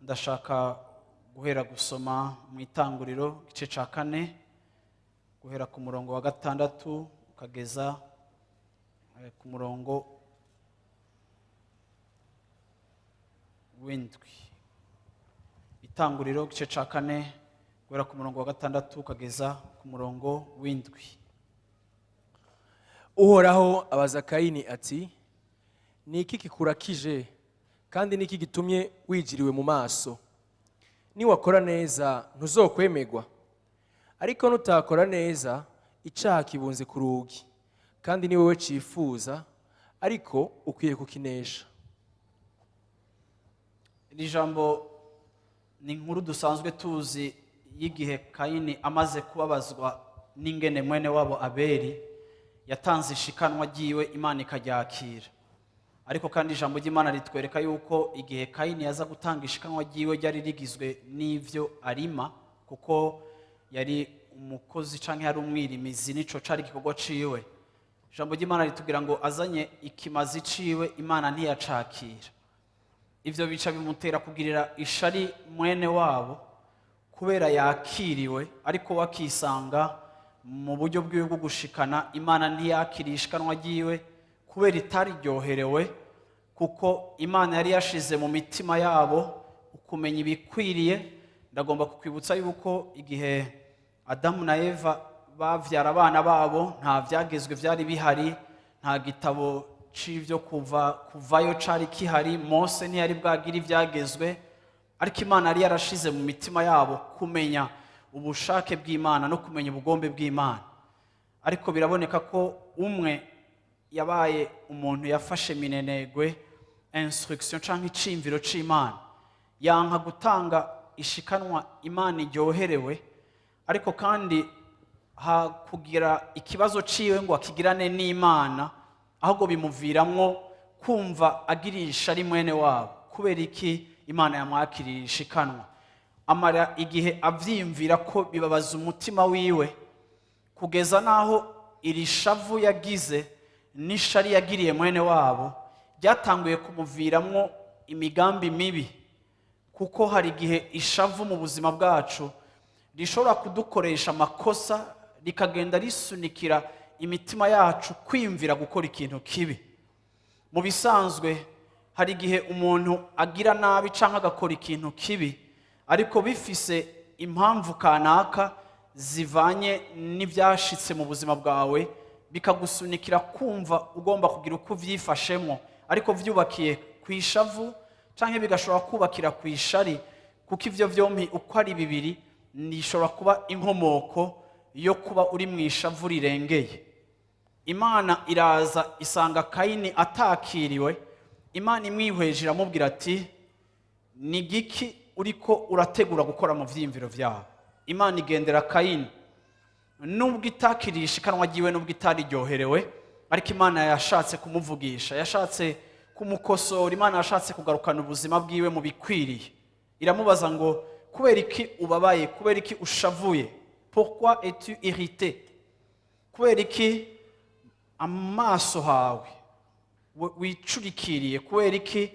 Ndashaka guhera gusoma mu Itanguriro, igice cya 4, guhera ku murongo wa 6 ukageza ku murongo w'7. Itanguriro, igice cya 4, guhera ku murongo wa 6 ukageza ku murongo w'7. Uhoraho abaza Kayini ati: "Ni iki kikurakije, kandi ni iki gitumye wijiriwe mu maso? Niwakora neza, ntuzokwemerwa? Ariko nutakora neza, icyaha kibunze ku rugi, kandi ni wowe cifuza, ariko ukwiye kukinesha." Iri jambo ni inkuru dusanzwe tuzi y'igihe Kayini amaze kubabazwa n'ingene mwene wabo Abeli yatanze ishikanwa ryiwe, Imana ikaryakira. Ariko kandi ijambo ry'Imana ritwereka yuko igihe Kayini yaza gutanga ishikanwa ryiwe, ryari rigizwe n'ivyo arima, kuko yari umukozi canke yari umwirimizi, nico cari igikorwa ciwe. Ijambo ry'Imana ritubwira ngo azanye ikimazi ciwe, Imana ntiyacakira. Ivyo bica bimutera kugirira ishari mwene wabo kubera yakiriwe, ariko wakisanga mu buryo bwiwe bwo gushikana, Imana ntiyakiriye ishikanwa ryiwe kubera itariryoherewe, kuko Imana yari yashize mu mitima yabo ukumenya ibikwiriye. Ndagomba kukwibutsa yuko igihe Adamu na Eva bavyara abana babo, nta vyagezwe vyari bihari, nta gitabo c'ivyo kuva kuvayo cari kihari, Mose ntiyari bwagira ivyagezwe, ariko Imana yari yarashize mu mitima yabo kumenya ubushake bw'Imana no kumenya ubugombe bw'Imana. Ariko biraboneka ko umwe yabaye umuntu yafashe minenegwe instruction canke iciyumviro c'Imana, yanka gutanga ishikanwa Imana iryoherewe. Ariko kandi ha kugira ikibazo ciwe ngo akigirane n'Imana, ahubwo bimuviramwo kumva agirisha ari mwene wabo kubera iki Imana yamwakiriye ishikanwa. Amara igihe avyiyumvira ko bibabaza umutima wiwe, kugeza n'aho iri shavu yagize n'ishari yagiriye mwene wabo ryatanguye kumuviramwo imigambi mibi, kuko hari igihe ishavu mu buzima bwacu rishobora kudukoresha amakosa, rikagenda risunikira imitima yacu kwiyumvira gukora ikintu kibi. Mu bisanzwe hari igihe umuntu agira nabi cyangwa agakora ikintu kibi, ariko bifise impamvu kanaka zivanye n'ibyashitse mu buzima bwawe, bikagusunikira kumva ugomba kugira uko uvyifashemo, ariko vyubakiye ku ishavu canke bigashobora kubakira ku ishari, kuko ivyo vyompi uko ari bibiri nishobora kuba inkomoko yo kuba uri mu ishavu rirengeye. Imana iraza isanga Kayini atakiriwe. Imana imwihweje iramubwira ati: "Ni giki uriko urategura gukora mu vyiyumviro vyawe?" Imana igendera Kayini, nubwo itakiriye ishikanwa ryiwe, nubwo itariryoherewe, ariko Imana yashatse kumuvugisha, yashatse kumukosora. Imana yashatse kugarukana ubuzima bwiwe mu bikwiriye. Iramubaza ngo: "Kubera iki ubabaye? Kubera iki ushavuye? Pourquoi es-tu irrité? Kubera iki amaso hawe wicurikiriye? Kubera iki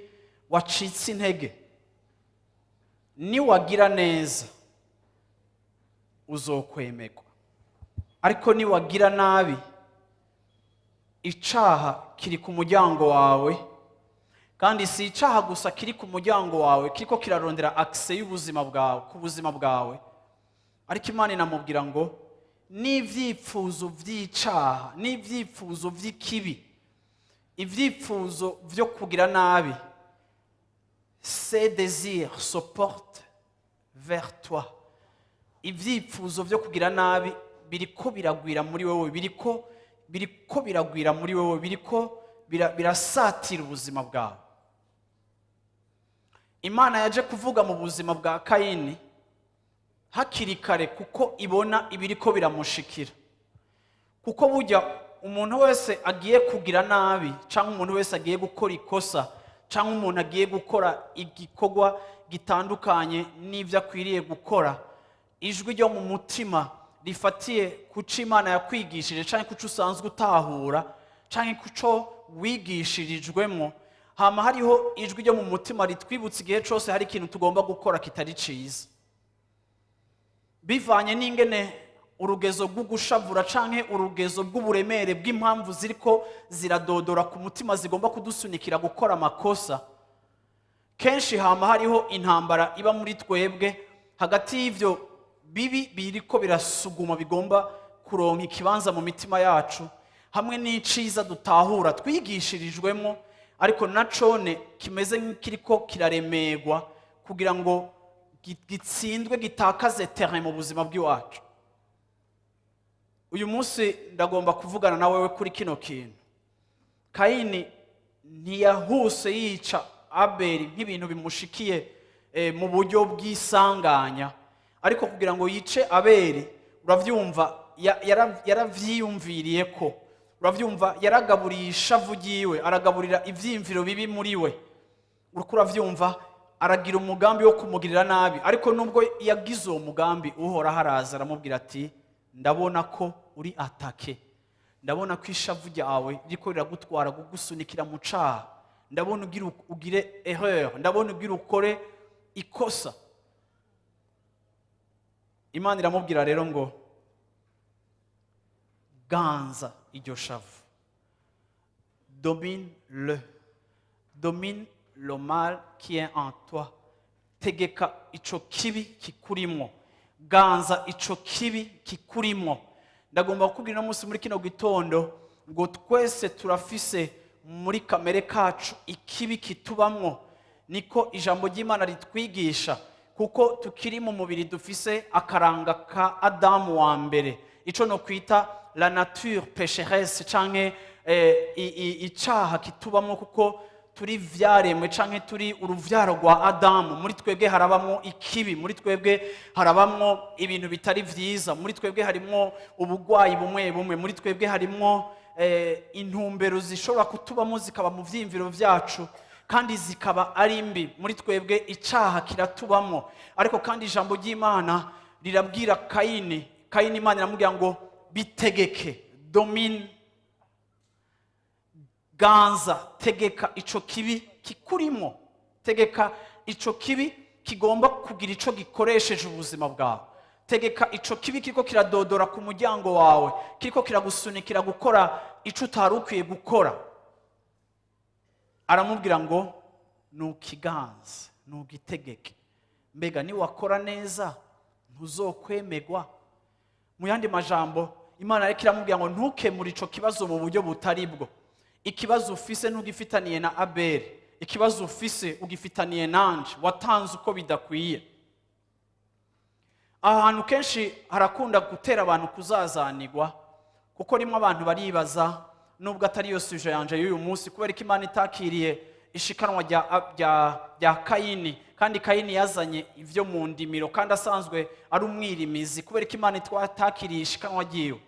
wacitse intege? Niwagira neza, uzokwemerwa, ariko niwagira nabi, icaha kiri ku muryango wawe." Kandi si icaha gusa kiri ku muryango wawe, kiriko kirarondera accès y'ubuzima bwawe ku buzima bwawe, ariko Imana inamubwira ngo n'ibyifuzo by'icaha, n'ibyifuzo by'ikibi, ibyifuzo byo kugira nabi, ces désirs se portent vers toi. Ibyifuzo byo kugira nabi biriko biragwira muri wowe, biriko biragwira muri wowe, biriko birasatira ubuzima bwawe. Imana yaje kuvuga mu buzima bwa Kayini hakiri kare, kuko ibona ibiriko biramushikira. Kuko burya umuntu wese agiye kugira nabi, cyangwa umuntu wese agiye gukora ikosa, cyangwa umuntu agiye gukora igikorwa gitandukanye n'ibyo akwiriye gukora, ijwi ryo mu mutima rifatiye ku cyo Imana yakwigishije, cyangwa ku cyo usanzwe utahura, cyangwa ku cyo wigishirijwemo, hama hariho ijwi ryo mu mutima ritwibutsa igihe cyose hari ikintu tugomba gukora kitari cyiza, bivanye n'ingene urugezo rw'ugushavura canke urugezo rw'uburemere bw'impamvu ziriko ziradodora ku mutima zigomba kudusunikira gukora amakosa. Kenshi hama hariho intambara iba muri twebwe hagati y'ivyo bibi biriko birasuguma bigomba kuronka ikibanza mu mitima yacu, hamwe n'iciza dutahura twigishirijwemo, ariko nacone kimeze nk'ikiriko kiraremerwa kugira ngo gitsindwe, gitakaze terrain mu buzima bw'iwacu. Uyu munsi ndagomba kuvugana na wewe kuri kino kintu. Kayini ntiyahuse yica Abeli nk'ibintu bimushikiye mu buryo bw'isanganya, ariko kugira ngo yice Abeli, uravyumva, yaravyiyumviriye ko, uravyumva, yaragaburiye ishavu ryiwe, aragaburira ivyiyumviro bibi muri we. Uriko uravyumva, aragira umugambi wo kumugirira nabi. Ariko nubwo yagize uwo mugambi, Uhoraho araza aramubwira ati: "Ndabona ko uri attaqué, ndabona ko ishavu ryawe ririko riragutwara kugusunikira mu caha, ndabona ugira ugire erreur, ndabona ugira ukore ikosa." Imana iramubwira rero ngo: "Ganza iryo shavu, domine le domine le mal qui est en toi." Tegeka ico kibi kikurimwo, ganza ico kibi kikurimwo. Ndagomba kukubwira uno munsi muri kino gitondo ngo twese turafise muri kamere kacu ikibi kitubamwo. Niko ijambo ry'Imana ritwigisha, kuko tukiri mu mubiri, dufise akaranga ka Adamu wa mbere, ico no kwita la nature pécheresse, canke icaha kitubamwo, kuko turi vyaremwe canke turi uruvyaro rwa Adamu. Muri twebwe harabamwo ikibi, muri twebwe harabamwo ibintu bitari vyiza, muri twebwe harimwo ubugwayi bumwe bumwe, muri twebwe harimwo intumbero zishobora kutubamo, zikaba mu vyiyumviro vyacu kandi zikaba ari mbi. Muri twebwe icaha kiratubamo. Ariko kandi ijambo ry'Imana rirabwira Kayini. Kayini, Imana iramubwira ngo: "Bitegeke, domine, ganza, tegeka ico kibi kikurimo, tegeka ico kibi kigomba kugira ico gikoresheje ubuzima bwawe, tegeka ico kibi kiriko kiradodora ku muryango wawe, kiriko kiragusunikira gukora ico utari ukwiye gukora." Aramubwira ngo nukiganze, nugitegeke. Mbega niwakora neza ntuzokwemerwa? Mu yandi majambo, Imana ariko iramubwira ngo: "Ntukemure ico kibazo mu buryo butari bwo. Ikibazo ufise ntugifitaniye na Abeli, ikibazo ufise ugifitaniye nanje. Watanze uko bidakwiye." Aha hantu kenshi harakunda gutera abantu kuzazanirwa, kuko rimwe abantu baribaza, nubwo atari yo sujet yanje y'uyu munsi, kubera ko Imana itakiriye ishikanwa rya Kayini, kandi Kayini yazanye ibyo mu ndimiro kandi asanzwe ari umwirimizi, kubera ko Imana itakiriye ishikanwa ryiwe.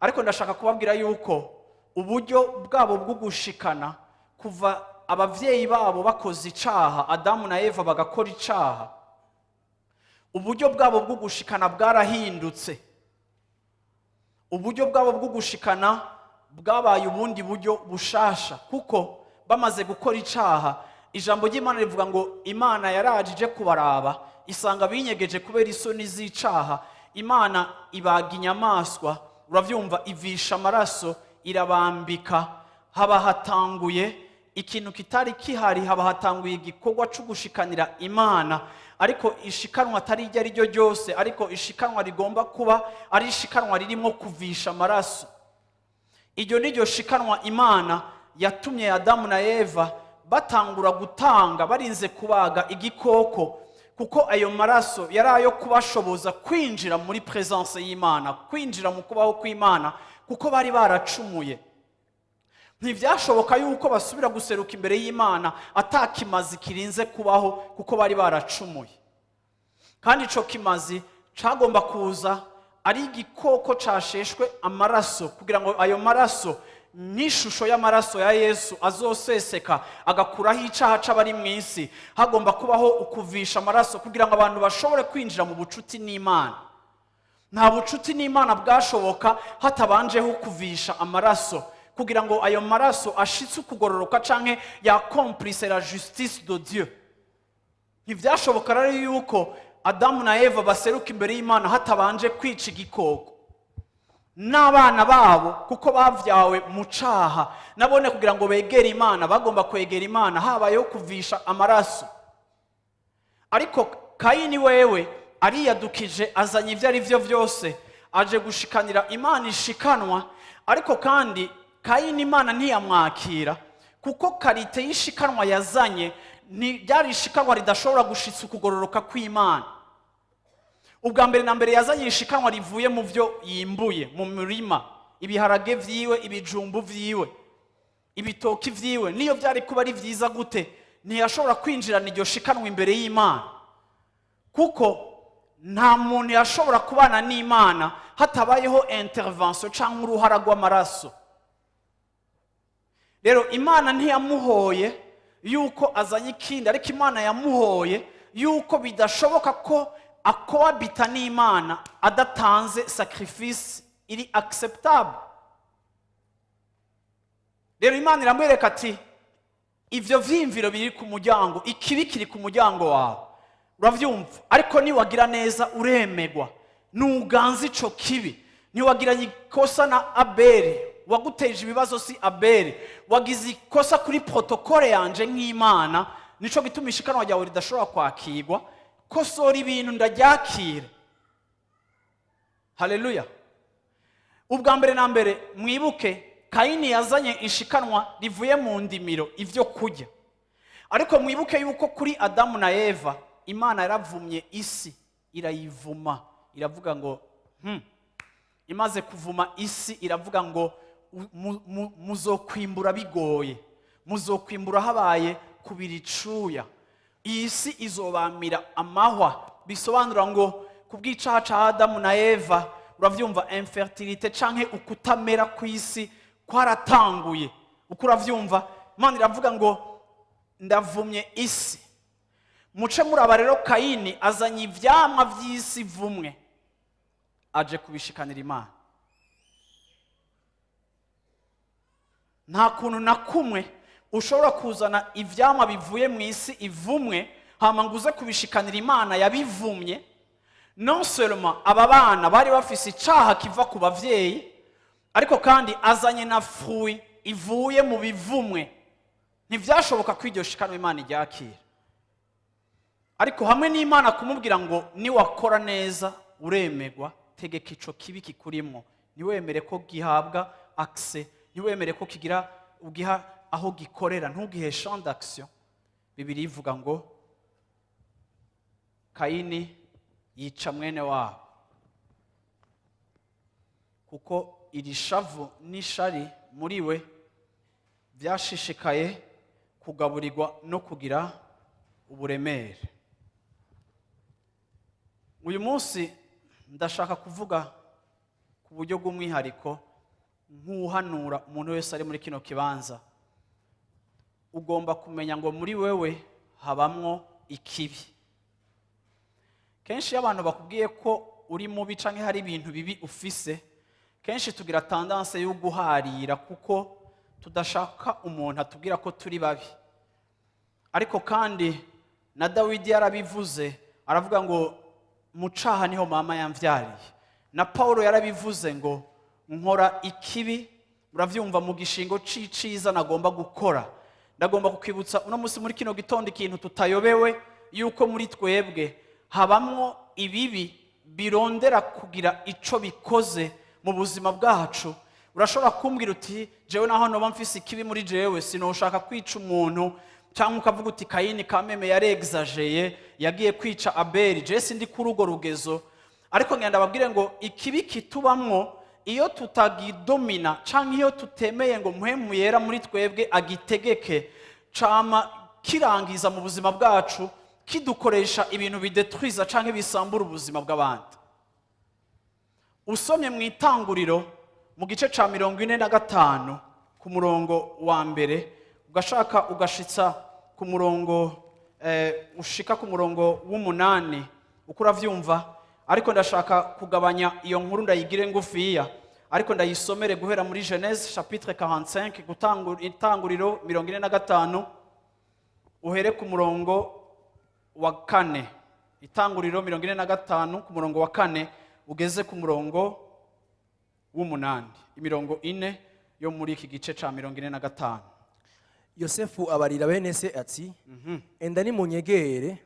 Ariko ndashaka kubabwira yuko uburyo bwabo bwo gushikana, kuva abavyeyi babo bakoze icaha, Adamu na Eva bagakora icaha, uburyo bwabo bwo gushikana bwarahindutse. Uburyo bwabo bwo gushikana bwabaye ubundi buryo bushasha, kuko bamaze gukora icaha, ijambo ry'Imana rivuga ngo Imana yaraje ije kubaraba, isanga binyegeje kubera isoni z'icaha. Imana ibaga inyamaswa, uravyumva, ivisha amaraso, irabambika. Haba hatanguye ikintu kitari kihari, haba hatanguye igikorwa cyo gushikanira Imana. Ariko ishikanwa atari iryo ari ryo ryose, ariko ishikanwa rigomba kuba ari ishikanwa ririmo kuvisha amaraso. Iryo ni ryo shikanwa Imana yatumye Adamu na Eva batangura gutanga, barinze kubaga igikoko, kuko ayo maraso yari ayo kubashoboza kwinjira muri présence y'Imana, kwinjira mu kubaho kw'Imana, kuko bari baracumuye. Ntibyashoboka yuko basubira guseruka imbere y'Imana atakimazi kirinze kubaho, kuko bari baracumuye. Kandi ico kimazi cagomba kuza ari igikoko casheshwe amaraso, kugira ngo ayo maraso, n'ishusho y'amaraso ya Yesu azoseseka agakuraho icaha c'abari mu isi. Hagomba kubaho ukuvisha amaraso kugira ngo abantu bashobore kwinjira mu bucuti n'Imana. Nta bucuti n'Imana bwashoboka hatabanjeho kuvisha amaraso, kugira ngo ayo maraso ashitse ukugororoka canke yaccomplisse la justice de Dieu. Ntibyashoboka rero yuko Adamu na Eva baseruka imbere y'Imana hatabanje kwica igikoko. N'abana babo, kuko bavyawe mu caha, nabone kugira ngo begere Imana bagomba kwegera Imana habayeho kuvisha amaraso. Ariko Kayini wewe ariyadukije, azanye ibyo ari byo byose, aje gushikanira Imana ishikanwa. Ariko kandi Kayini Imana ntiyamwakira, kuko qualité y'ishikanwa yazanye ryari ishikanwa ridashobora gushitsa ukugororoka kw'Imana. Ubwa mbere na mbere yazanye ishikanwa rivuye mu byo yimbuye mu murima, ibiharage vyiwe, ibijumbu vyiwe, ibitoki vyiwe. Niyo byari kuba ari vyiza gute, ntiyashobora kwinjirana iryo shikanwa imbere y'Imana, kuko nta muntu yashobora kubana n'Imana hatabayeho intervention cyangwa uruhara rw'amaraso. Rero Imana ntiyamuhoye yuko azanye ikindi, ariko Imana yamuhoye yuko bidashoboka ko acohabita n'Imana adatanze sacrifice iri acceptable. Rero Imana iramwereka ati: "Ibyo vyiyumviro biri ku muryango, ikibi kiri ku muryango wawe, uravyumva, ariko niwagira neza uremegwa. Nuganza ico kibi. Ntiwagiranye ikosa na Abeli, waguteje ibibazo si Abeli. Wagize ikosa kuri protocole yanje nk'Imana, nico gituma ishikanwa ryawe ridashobora kwakirwa. Kosora ibintu, ndaryakira." Haleluya! Ubwa mbere na mbere mwibuke, Kayini yazanye ishikanwa rivuye mu ndimiro, ibyo kurya. Ariko mwibuke yuko kuri Adamu na Eva Imana yaravumye isi, irayivuma, iravuga ngo Imaze kuvuma isi, iravuga ngo muzokwimbura bigoye, muzokwimbura habaye kubira icuya, iyi si izobamira amahwa." Bisobanura ngo ku bw'icaha ca Adamu na Eva, uravyumva, infertilité canke ukutamera kw'isi kwaratanguye. Uko uravyumva, Imana iravuga ngo: "Ndavumye isi." Muce muraba rero, Kayini azanye ivyamwa vy'isi vumwe, aje kubishikanira Imana. Nta kuntu na kumwe ushobora kuzana ivyamwa bivuye mu isi ivumwe, hama ngo uze kubishikanira Imana yabivumye. Non seulement aba bana bari bafise icaha kiva ku bavyeyi, ariko kandi azanye na fruit ivuye mu bivumwe. Ntivyashoboka ko iryo shikanwa Imana iryakira. Ariko hamwe n'Imana kumubwira ngo: "Niwakora neza uremegwa, tegeka ico kibi kikurimwo, ntiwemere ko gihabwa accès, ntiwemere ko kigira ugiha aho gikorera, ntugihe champ d'action." Bibiliya ivuga ngo Kayini yica mwene wabo, kuko iri shavu n'ishari muri we byashishikaye kugaburirwa no kugira uburemere. Uyu munsi ndashaka kuvuga ku buryo bw'umwihariko nk'uhanura umuntu wese ari muri kino kibanza. Ugomba kumenya ngo muri wewe habamwo ikibi. Kenshi iyo abantu bakubwiye ko uri mubi canke hari ibintu bibi ufise, kenshi tugira tendance yo guharira, kuko tudashaka umuntu atubwira ko turi babi. Ariko kandi na Dawidi yarabivuze, aravuga ngo: "Mu caha niho mama yamvyariye." Na Paulo yarabivuze ngo: "Nkora ikibi, uravyumva, mu gishingo c'iciza nagomba gukora." Ndagomba kukwibutsa uno munsi muri kino gitondo ikintu tutayobewe, yuko muri twebwe habamwo ibibi birondera kugira ico bikoze mu buzima bwacu. Urashobora kumbwira uti: "Jewe naho noba mfise ikibi muri jewe, sinoshaka kwica umuntu." Cyangwa ukavuga uti: "Kayini kameme yarexagéré, yagiye kwica Abeli, jewe sindi kuri urwo rugezo." Ariko ngenda babwire ngo ikibi kitubamwo Iyo tutagidomina canke iyo tutemeye ngo Mpwemu Yera muri twebwe agitegeke, cama kirangiza mu buzima bwacu, kidukoresha ibintu bidetwiza canke bisambura ubuzima bw'abandi. Usomye mu Itanguriro mu gice ca 45, ku murongo wa mbere ugashaka ugashitsa ku murongo ushika ku murongo w'umunani, uko uravyumva. Ariko ndashaka kugabanya iyo nkuru, ndayigire ngufiya, ariko ndayisomere guhera muri Genèse chapitre 45, Itanguriro 45, uhere ku murongo wa kane. Itanguriro 45, ku murongo wa kane ugeze ku murongo w'umunani, imirongo ine yo muri iki gice ca 45. Yosefu abarira bene se ati: "Enda nimunyegere."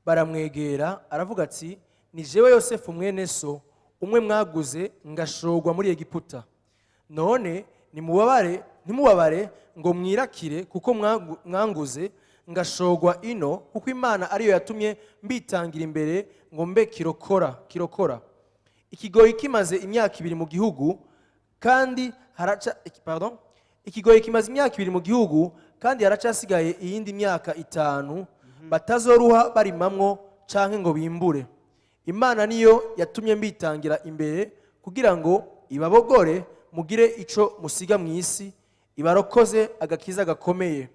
Baramwegera. Aravuga ati: "Ni jewe Yosefu mwene so, umwe mwaguze ngashorwa muri Egiputa. None nimubabare, ntimubabare ngo mwirakire kuko mwanguze ngashorwa ino, kuko Imana ariyo yatumye mbitangira imbere ngo mbe kirokora kirokora. Ikigoyi kimaze imyaka 2 mu gihugu kandi haraca pardon, ikigoyi kimaze imyaka 2 mu gihugu kandi haracasigaye iyindi myaka 5 batazoruha barimamwo canke ngo bimbure. Imana niyo yatumye mbitangira imbere kugira ngo ibabogore, mugire ico musiga mu isi, ibarokoze agakiza gakomeye.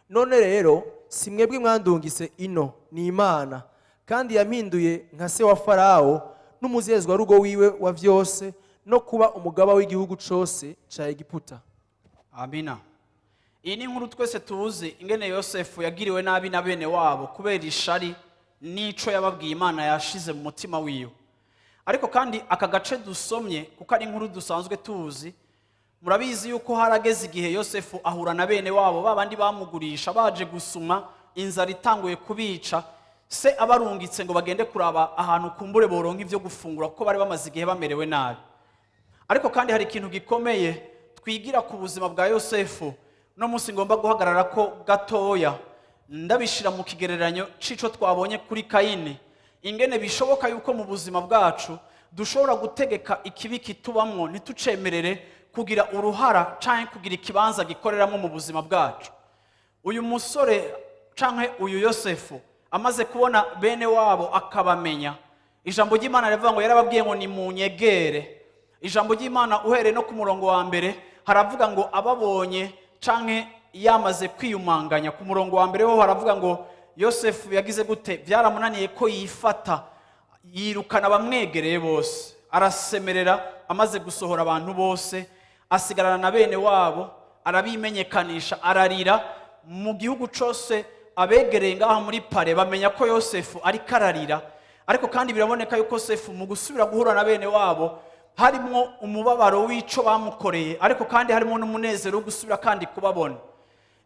None rero si mwebwe mwandungise ino, ni Imana, kandi yampinduye nka se wa Farawo n'umuzezwarugo wiwe wa vyose, no kuba umugaba w'igihugu cose ca Egiputa." Amina. Iyi ni inkuru twese tuzi, ingene Yosefu yagiriwe nabi na bene wabo kubera ishari n'ico yababwiye Imana yashize mu mutima wiwe. Ariko kandi aka gace dusomye, kuko ari inkuru dusanzwe tuzi, murabizi yuko harageze igihe Yosefu ahura na bene wabo, babandi bamugurisha, baje gusuma, inzara itanguye kubica, se abarungitse ngo bagende kuraba ahantu kumbure boronka ibyo gufungura, kuko bari bamaze igihe bamerewe nabi. Ariko kandi hari ikintu gikomeye twigira ku buzima bwa Yosefu no munsi ngomba guhagarara ko gatoya, ndabishira mu kigereranyo c'ico twabonye kuri Kayini, ingene bishoboka yuko mu buzima bwacu dushobora gutegeka ikibi kitubamwo, ntitucemerere kugira uruhara canke kugira ikibanza gikoreramo mu buzima bwacu. Uyu musore canke uyu Yosefu amaze kubona bene wabo akabamenya, ijambo ry'Imana rivuga ngo yarababwiye ngo nimunyegere. Ijambo ry'Imana, uhereye no ku murongo wa mbere, haravuga ngo ababonye canke yamaze kwiyumanganya. Ku murongo wa mbere ho haravuga ngo Yosefu yagize gute? Byaramunaniye ko yifata, yirukana abamwegereye bose, arasemerera. Amaze gusohora abantu bose, asigarana na bene wabo, arabimenyekanisha, ararira mu gihugu cose. Abegereye ngaha muri palais bamenya ko Yosefu ariko ararira. Ariko kandi biraboneka yuko Yosefu mu gusubira guhura na bene wabo harimo umubabaro w'ico bamukoreye, ariko kandi harimo n'umunezero wo gusubira kandi kubabona.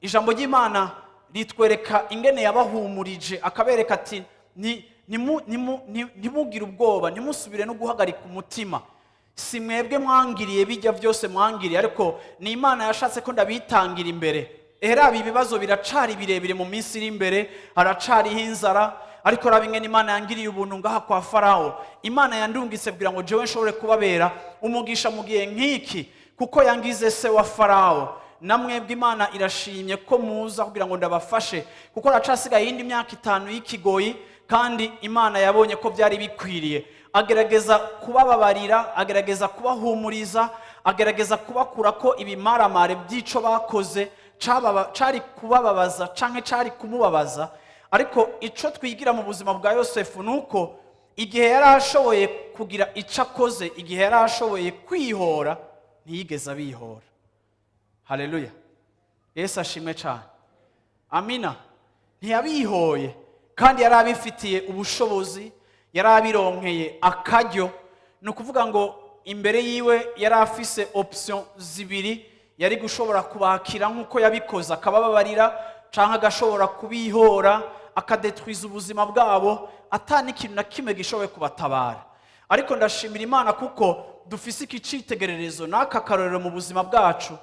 Ijambo ry'Imana ritwereka ingene yabahumurije, akabereka ati: "Ntimugire ubwoba, ntimusubire no guhagarika umutima. Si mwebwe mwangiriye bijya byose mwangiriye, ariko ni Imana yashatse ko ndabitangira imbere. Raba, ibibazo biracari birebire mu minsi iri imbere, haracariho inzara, ariko raba ingene Imana yangiriye ubuntu ngaha kwa Farawo. Imana yandungitse kugira ngo jewe nshobore kubabera umugisha mu gihe nk'iki, kuko yangize se wa Farawo. Namwebwe Imana irashimye ko muza kugira ngo ndabafashe, kuko haracasigaye iyindi myaka 5 y'ikigoyi, kandi Imana yabonye ko byari bikwiriye." Agerageza kubababarira, agerageza kubahumuriza, agerageza kubakura ko ibimaramare by'ico bakoze cari kubababaza canke cari kumubabaza. Ariko ico twigira mu buzima bwa Yosefu ni uko igihe yari ashoboye kugira ico akoze, igihe yari ashoboye kwihora, ntiyigeze abihora. Haleluya, Yesu ashimwe cyane. Amina. Ntiyabihoye kandi yari abifitiye ubushobozi, yari abironkeye akaryo. Ni ukuvuga ngo imbere yiwe yari afise option zibiri: yari gushobora kubakira nk'uko yabikoze akabababarira, canke agashobora kubihora, akadetwiza ubuzima bwabo, ata n'ikintu na kimwe gishoboye kubatabara. Ariko ndashimira Imana kuko dufise iki citegererezo n'aka karorero mu buzima bwacu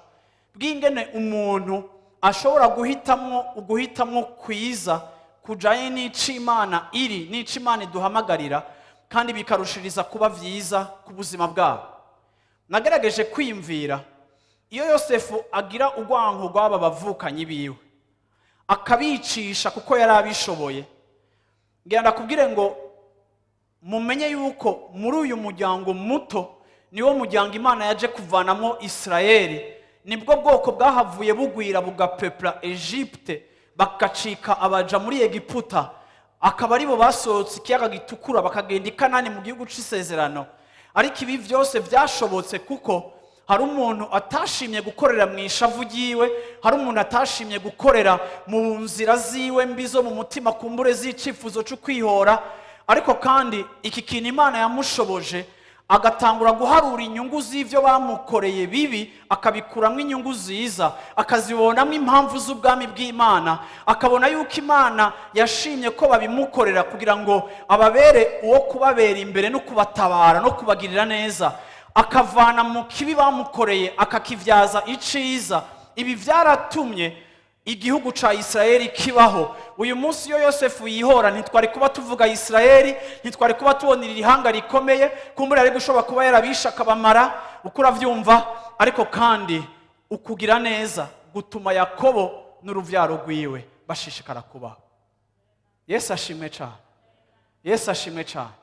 bw'ingene umuntu ashobora guhitamwo uguhitamwo kwiza kujanye n'ico Imana iri, n'ico Imana iduhamagarira, kandi bikarushiriza kuba vyiza ku buzima bwabo. Nagerageje kwiyumvira iyo Yosefu agira urwanko rw'aba bavukanyi biwe, akabicisha kuko yari abishoboye. Ngira ndakubwire ngo mumenye yuko muri uyu muryango muto niwo muryango Imana yaje kuvanamo Isirayeli. Nibwo bwoko bwahavuye bugwira, bugapepura Egypte, bagacika abaja muri Egiputa, akaba aribo basohotse ikiyaga Gitukura, bakagenda i Kanani mu gihugu c'isezerano. Ariko ibi byose byashobotse kuko hari umuntu atashimye gukorera mu ishavu ryiwe, hari umuntu atashimye gukorera mu nzira ziwe mbi zo mu mutima, kumbure z'icyifuzo cyo kwihora. Ariko kandi iki kintu Imana yamushoboje, agatangura guharura inyungu z'ibyo bamukoreye bibi, akabikuramo inyungu ziza, akazibonamo impamvu z'ubwami bw'Imana, akabona yuko Imana yashimye ko babimukorera kugira ngo ababere uwo kubabera imbere no kubatabara no kubagirira neza, akavana mu kibi bamukoreye akakibyaza iciza. Ibi byaratumye igihugu ca Isirayeli kibaho. Uyu munsi iyo Yosefu yihora, ntitwari kuba tuvuga Isirayeli, ntitwari kuba tubona iri hanga rikomeye. Kumbura yari gushobora kuba yarabishe akabamara, uko uravyumva. Ariko kandi ukugira neza gutuma Yakobo n'uruvyaro rwiwe bashishikara kubaho. Yesu ashimwe cane, Yesu ashimwe cane.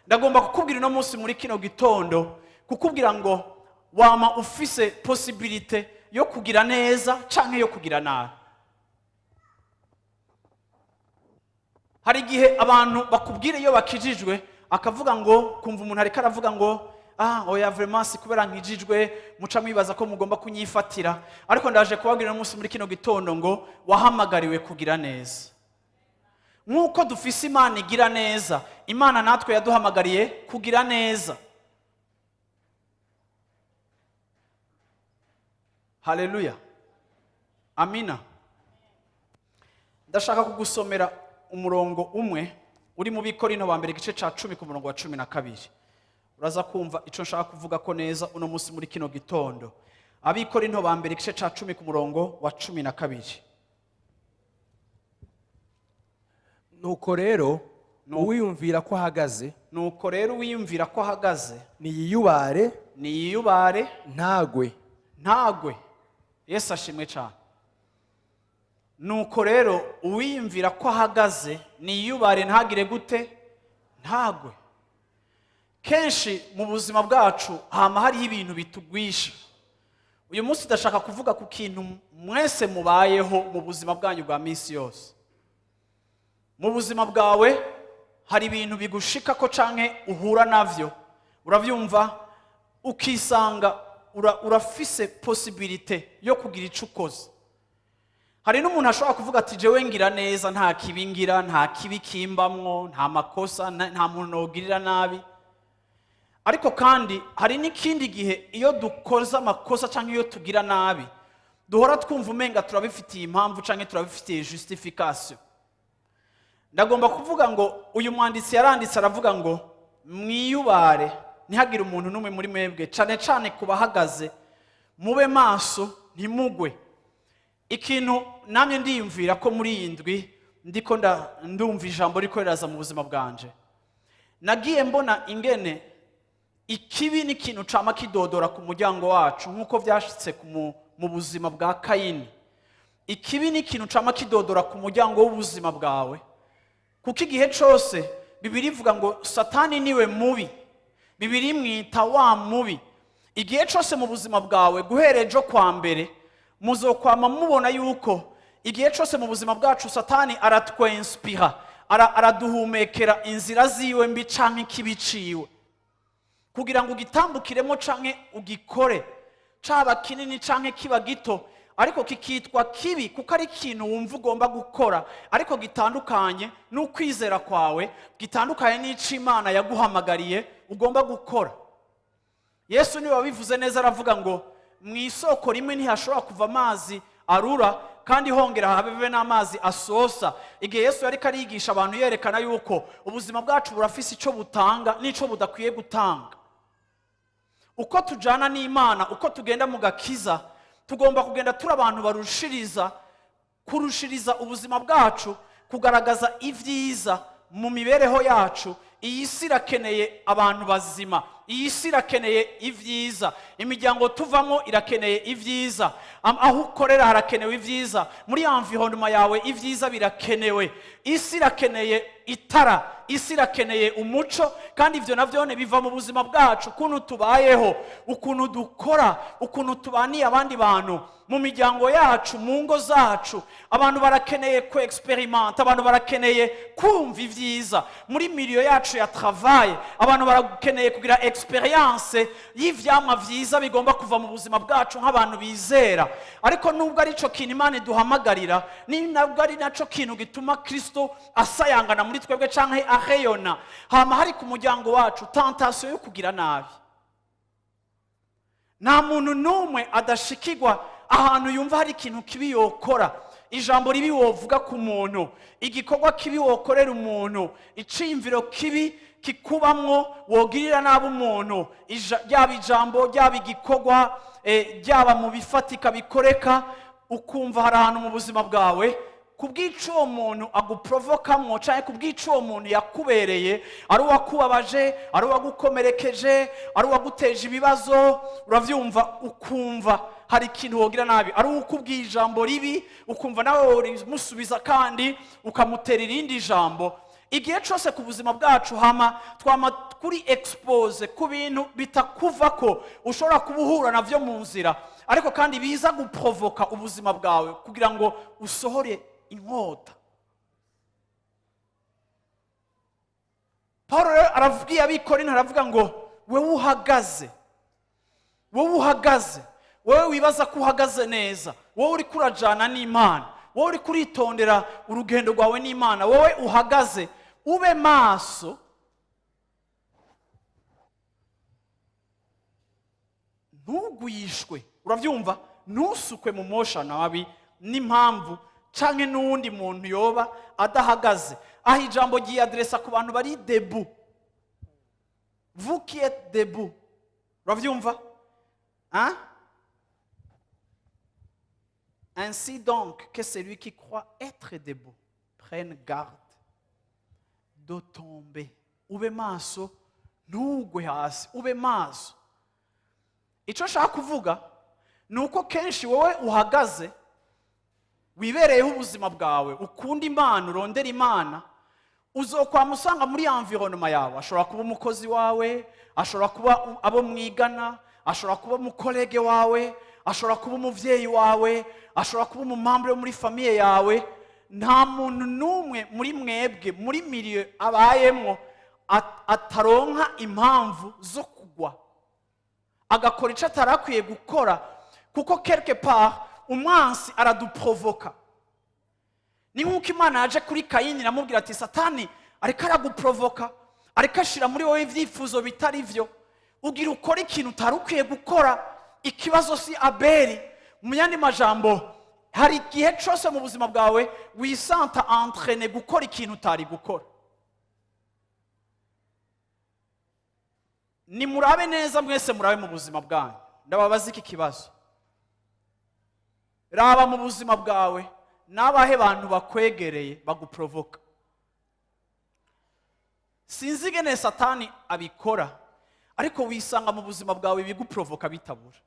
Ndagomba kukubwira uno munsi muri kino gitondo, kukubwira ngo wama ufise possibilité yo kugira neza canke yo kugira nabi. Hari igihe abantu bakubwira iyo bakijijwe, akavuga ngo, kumva umuntu ariko aravuga ngo: "Ah, oya, vraiment si kubera nkijijwe muca mwibaza ko mugomba kunyifatira." Ariko ndaje kubabwira uno munsi muri kino gitondo ngo wahamagariwe kugira neza. Nk'uko dufise Imana igira neza, Imana natwe yaduhamagariye kugira neza. Haleluya, amina. Ndashaka kugusomera umurongo umwe uri mu Bikorinto ba mbere, igice ca 10, ku murongo wa 12. Uraza kumva ico nshaka kuvuga ko neza uno munsi muri kino gitondo. Abikorinto ba mbere, igice ca 10, ku murongo wa 12. Nuko rero uwiyumvira ko ahagaze, Nuko rero uwiyumvira ko ahagaze, niyiyubare, niyiyubare, ntagwe. Ntagwe. Yesu ashimwe cyane. Nuko rero uwiyumvira ko ahagaze niyubare, ntagire gute? Ntagwe. Kenshi mu buzima bwacu hama hariho ibintu bitugwisha. Uyu munsi ndashaka kuvuga ku kintu mwese mubayeho mu buzima bwanyu bwa minsi yose. Mu buzima bwawe hari ibintu bigushika ko canke uhura navyo, uravyumva, ukisanga urafise possibilité yo kugira ico ukoze. Hari n'umuntu ashobora kuvuga ati: "Jewe ngira neza, nta kibi ngira, nta kibi kimbamwo, nta makosa, nta muntu nogirira nabi." Ariko kandi hari n'ikindi gihe iyo dukoze amakosa cyangwa iyo tugira nabi, duhora twumva umenga turabifitiye impamvu cyangwa turabifitiye justification. Ndagomba kuvuga ngo uyu mwanditsi yaranditse aravuga ngo: "Mwiyubare, ntihagire umuntu n'umwe muri mwebwe, cane cane ku bahagaze, mube maso ntimugwe." Ikintu namye ndiyumvira ko muri iyi ndwi ndiko ndumva ijambo riko riraza mu buzima bwanje, nagiye mbona ingene ikibi ni ikintu cama kidodora ku muryango wacu, nk'uko vyashitse mu buzima bwa Kayini. Ikibi ni ikintu cama kidodora ku muryango w'ubuzima bwawe, kuko igihe cose Bibiliya ivuga ngo Satani niwe mubi, Bibiliya imwita wa mubi. Igihe cose mu buzima bwawe, guhera ejo kwa mbere, muzokwama mubona yuko igihe cose mu buzima bwacu Satani aratwenspira, araduhumekera inzira ziwe mbi canke ikibi ciwe, kugira ngo ugitambukiremo canke ugikore, caba kinini canke kiba gito, ariko kikitwa kibi kuko ari ikintu wumva ugomba gukora, ariko gitandukanye n'ukwizera kwawe, gitandukanye n'ico Imana yaguhamagariye ugomba gukora. Yesu niwe wabivuze neza, aravuga ngo mu isoko rimwe ntihashobora kuva amazi arura kandi hongera habe n'amazi asosa. Igihe Yesu yariko arigisha abantu, yerekana yuko ubuzima bwacu burafise ico butanga n'ico budakwiye gutanga. Uko tujana n'Imana, uko tugenda mu gakiza, tugomba kugenda turi abantu barushiriza kurushiriza ubuzima bwacu kugaragaza ibyiza Mu mibereho yacu, iyi si irakeneye abantu bazima, iyi si irakeneye ibyiza, imiryango tuvamo irakeneye ibyiza, aho ukorera harakenewe ibyiza, muri environnement yawe ibyiza birakenewe. Isi irakeneye itara, isi irakeneye umuco, kandi ibyo nabyo biva mu buzima bwacu, ukuntu tubayeho, ukuntu dukora, ukuntu tubaniye abandi bantu mu miryango yacu, mu ngo zacu. Abantu barakeneye ku expérimenter, abantu barakeneye kumva ibyiza. Muri milieu yacu ya travail, abantu barakeneye kugira expérience y'ivyamwa vyiza bigomba kuva mu buzima bwacu nk'abantu bizera. Ariko nubwo ari cyo kintu Imana iduhamagarira, ni nabwo ari naco kintu gituma Kristo asayangana muri twebwe canke aheyona, hama hari ku muryango wacu tentation yo kugira nabi. Nta muntu n'umwe adashikirwa ahantu yumva hari ikintu kibi yokora, ijambo ribi wovuga ku muntu, igikorwa kibi wokorera umuntu, iciyumviro kibi kikubamwo wogirira nabi umuntu, ryaba ijambo, ryaba igikorwa, ryaba mu bifatika bikoreka, ukumva hari ahantu mu buzima bwawe ku bw'ico uwo muntu aguprovokamwo canke ku bw'ico uwo muntu yakubereye, ari uwakubabaje, ari uwagukomerekeje, ari uwaguteje ibibazo, uravyumva, ukumva hari ikintu wogira nabi, ari uwukubwiye ijambo ribi, ukumva nawe worimusubiza kandi ukamutera irindi jambo. Igihe cyose ku buzima bwacu hama twama kuri exposé ku bintu bitakuvako, ushobora kuba uhura navyo mu nzira, ariko kandi biza guprovoka ubuzima bwawe kugira ngo usohore inkota. Paul rero arabwiye Abikorinto, aravuga ngo wewe uhagaze, wowe uhagaze, wowe wibaza ko uhagaze neza, wowe uri kurajana n'Imana, wowe uri kuritondera urugendo rwawe n'Imana, wowe uhagaze, ube maso, ntugwishwe, urabyumva, ntusukwe mu mosha nabi n'impamvu canke n'uwundi muntu yoba adahagaze. Aho ijambo ryiyaderesa ku bantu bari debout, vous qui êtes debout, urabyumva, hein? Ainsi donc, que celui qui croit être debout prenne garde de tomber. Ube maso, ntugwe hasi, ube maso. Icyo nshaka kuvuga ni uko kenshi wowe uhagaze, wibereyeho ubuzima bwawe, ukunda Imana, urondera Imana, uzokwama usanga muri environnement yawe, ashobora kuba umukozi wawe, ashobora kuba abo mwigana, ashobora kuba umu collègue wawe, ashobora kuba umubyeyi wawe, ashobora kuba umu membre wo muri famille yawe. Nta muntu n'umwe muri mwebwe muri milieu abayemwo ataronka impamvu zo kugwa, agakora icyo atari akwiye gukora, kuko quelque part umwansi araduprovoka. Ni nk'uko Imana yaje kuri Kayini iramubwira ati: "Satani ariko araguprovoka, ariko ashyira muri wowe ibyifuzo bitari byo, ugira ukora ikintu utari ukwiye gukora." Ikibazo si Abeli. Mu yandi majambo, hari igihe cyose mu buzima bwawe wisanta entraîné gukora ikintu utari gukora. Nimurabe neza mwese, murabe mu buzima bwanyu, ndababaza iki kibazo: raba mu buzima bwawe, n'abahe bantu bakwegereye baguprovoka? Sinzi ingene Satani abikora, ariko wisanga mu buzima bwawe ibiguprovoka bitabura.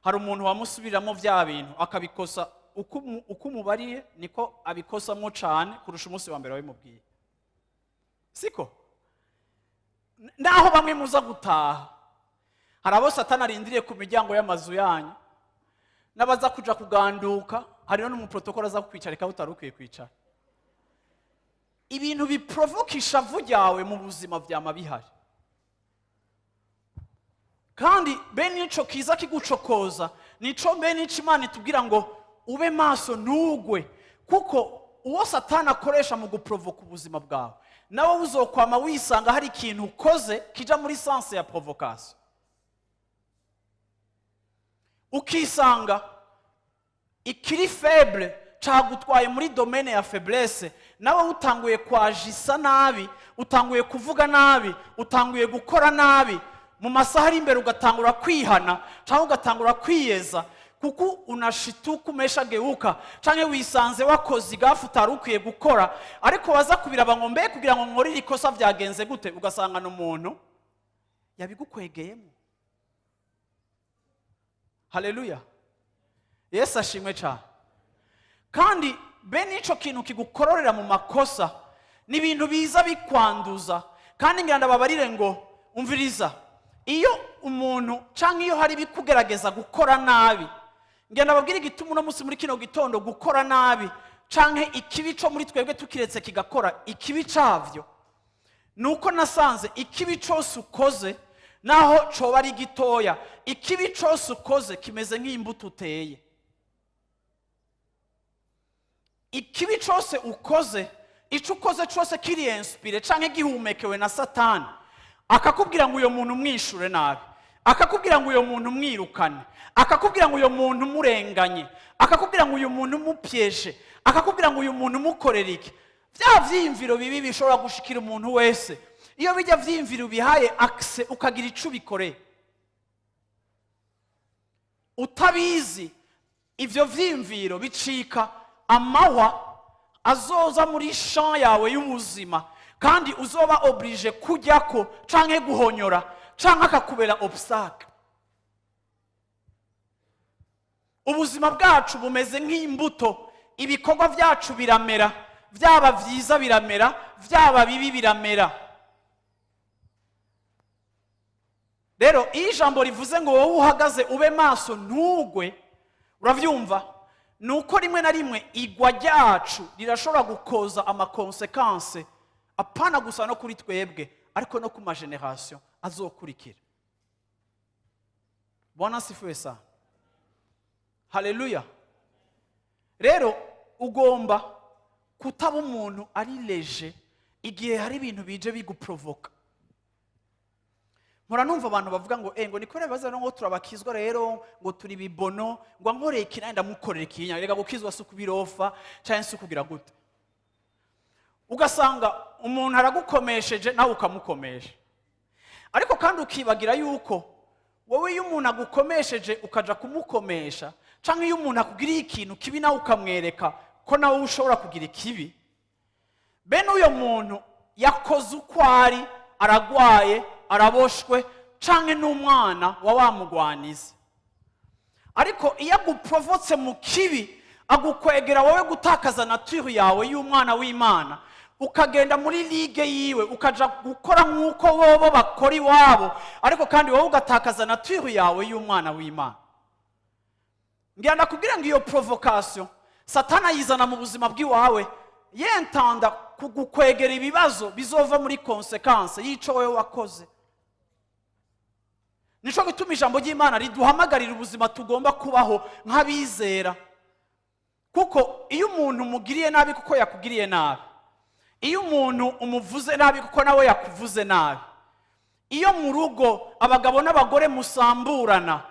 Hari umuntu wamusubiramo bya bintu akabikosa, uko umubariye niko abikosamo cyane kurusha umunsi wa mbere wabimubwiye, siko? Naho bamwe muza gutaha, hari abo Satani arindiriye ku miryango y'amazu yanyu n'abaza kuja kuganduka, hariho n'umuprotokolo aza kukwicarika aho utari ukwiye kwicara. Ibintu biprovoka ishavu ryawe mu buzima byama bihari, kandi bene ico kiza kigucokoza nico bene ico Imana itubwira ngo ube maso, ntugwe, kuko uwo Satani akoresha mu guprovoka ubuzima bwawe, nawe uzokwama wisanga hari ikintu ukoze kija muri sens ya provocation, ukisanga ikiri faible cagutwaye muri domaine ya faiblesse, nawe utanguye kwajisa nabi, utanguye kuvuga nabi, utanguye gukora nabi. Mu masaha ari imbere ugatangura kwihana cyangwa ugatangura kwiyeza. Kuko unashituka umeshageuka, canke wisanze wakoze igafu utari ukwiye gukora, ariko waza kubiraba ngo mbe kugira ngo nkore iri kosa byagenze gute, ugasanga ni umuntu yabigukwegeyemo. Haleluya, Yesu ashimwe cyane. Kandi bene ico kintu kigukororera mu makosa ni ibintu biza bikwanduza. Kandi ngira ndababarire ngo umviriza, iyo umuntu canke iyo hari ibikugerageza gukora nabi, ngira ndababwire igituma uno munsi muri kino gitondo gukora nabi canke ikibi co muri twebwe tukiretse kigakora ikibi cavyo, nuko nasanze ikibi cose ukoze, naho coba ari gitoya, ikibi cose ukoze kimeze nk'imbuto uteye. Ikibi cose ukoze, ico ukoze cose kiri inspiré canke gihumekewe na Satani, akakubwira ngo uyo muntu umwishure nabi, akakubwira ngo uyo muntu umwirukane, akakubwira ngo uyo muntu umurenganye, akakubwira ngo uyu muntu umupyeshe, akakubwira ngo uyu muntu umukorere iki, bya vyiyumviro bibi bishobora gushikira umuntu wese, iyo bijya vyiyumviro bihaye accès ukagira ico ubikoreye utabizi, ivyo vyiyumviro bicika amahwa azoza muri champ yawe y'ubuzima, kandi uzoba obligé kujyako canke guhonyora canke akakubera obstacle. Ubuzima bwacu bumeze nk'imbuto. Ibikorwa byacu biramera, byaba byiza biramera, byaba bibi biramera. Rero iyo ijambo rivuze ngo wowe uhagaze ube maso ntugwe, urabyumva, ni uko rimwe na rimwe igwa ryacu rirashobora gukoza ama conséquences, apana gusa no kuri twebwe, ariko no ku ma générations azokurikira. Bwana asifiwe sana, haleluya. Rero ugomba kutaba umuntu ari léger igihe hari ibintu bije biguprovoka. Mpora numva abantu bavuga ngo ngo niko baza ngo turabakizwa rero, ngo turi bibono, ngo nkoreye iki nanjye ndamukorera ikinya. Reka, gukizwa si ukubirofa cyangwa si ukugira gute. Ugasanga umuntu aragukomesheje nawe ukamukomesha, ariko kandi ukibagira yuko wowe iyo umuntu agukomesheje ukaja kumukomesha, cyangwa iyo umuntu akugiriye ikintu kibi nawe ukamwereka ko nawe ushobora kugira ikibi, bene uyo muntu yakoze uko ari, aragwaye, araboshwe, canke n'umwana wa wamugwaniza. Ariko iyo aguprovotse mu kibi, agukwegera wowe gutakaza nature yawe y'umwana w'Imana, ukagenda muri ligue yiwe, ukaja gukora nk'uko bobo bakora iwabo, ariko kandi wowe ugatakaza nature yawe y'umwana w'Imana. Ngira ndakubwira ngo iyo provocation Satana ayizana mu buzima bw'iwawe, yentanda kugukwegera ibibazo bizova muri conséquence y'ico wowe wakoze. Nico gituma ijambo ry'Imana riduhamagarira ubuzima tugomba kubaho nk'abizera. Kuko iyo umuntu umugiriye nabi kuko yakugiriye nabi, iyo umuntu umuvuze nabi kuko nawe yakuvuze nabi, iyo mu rugo abagabo n'abagore musamburana,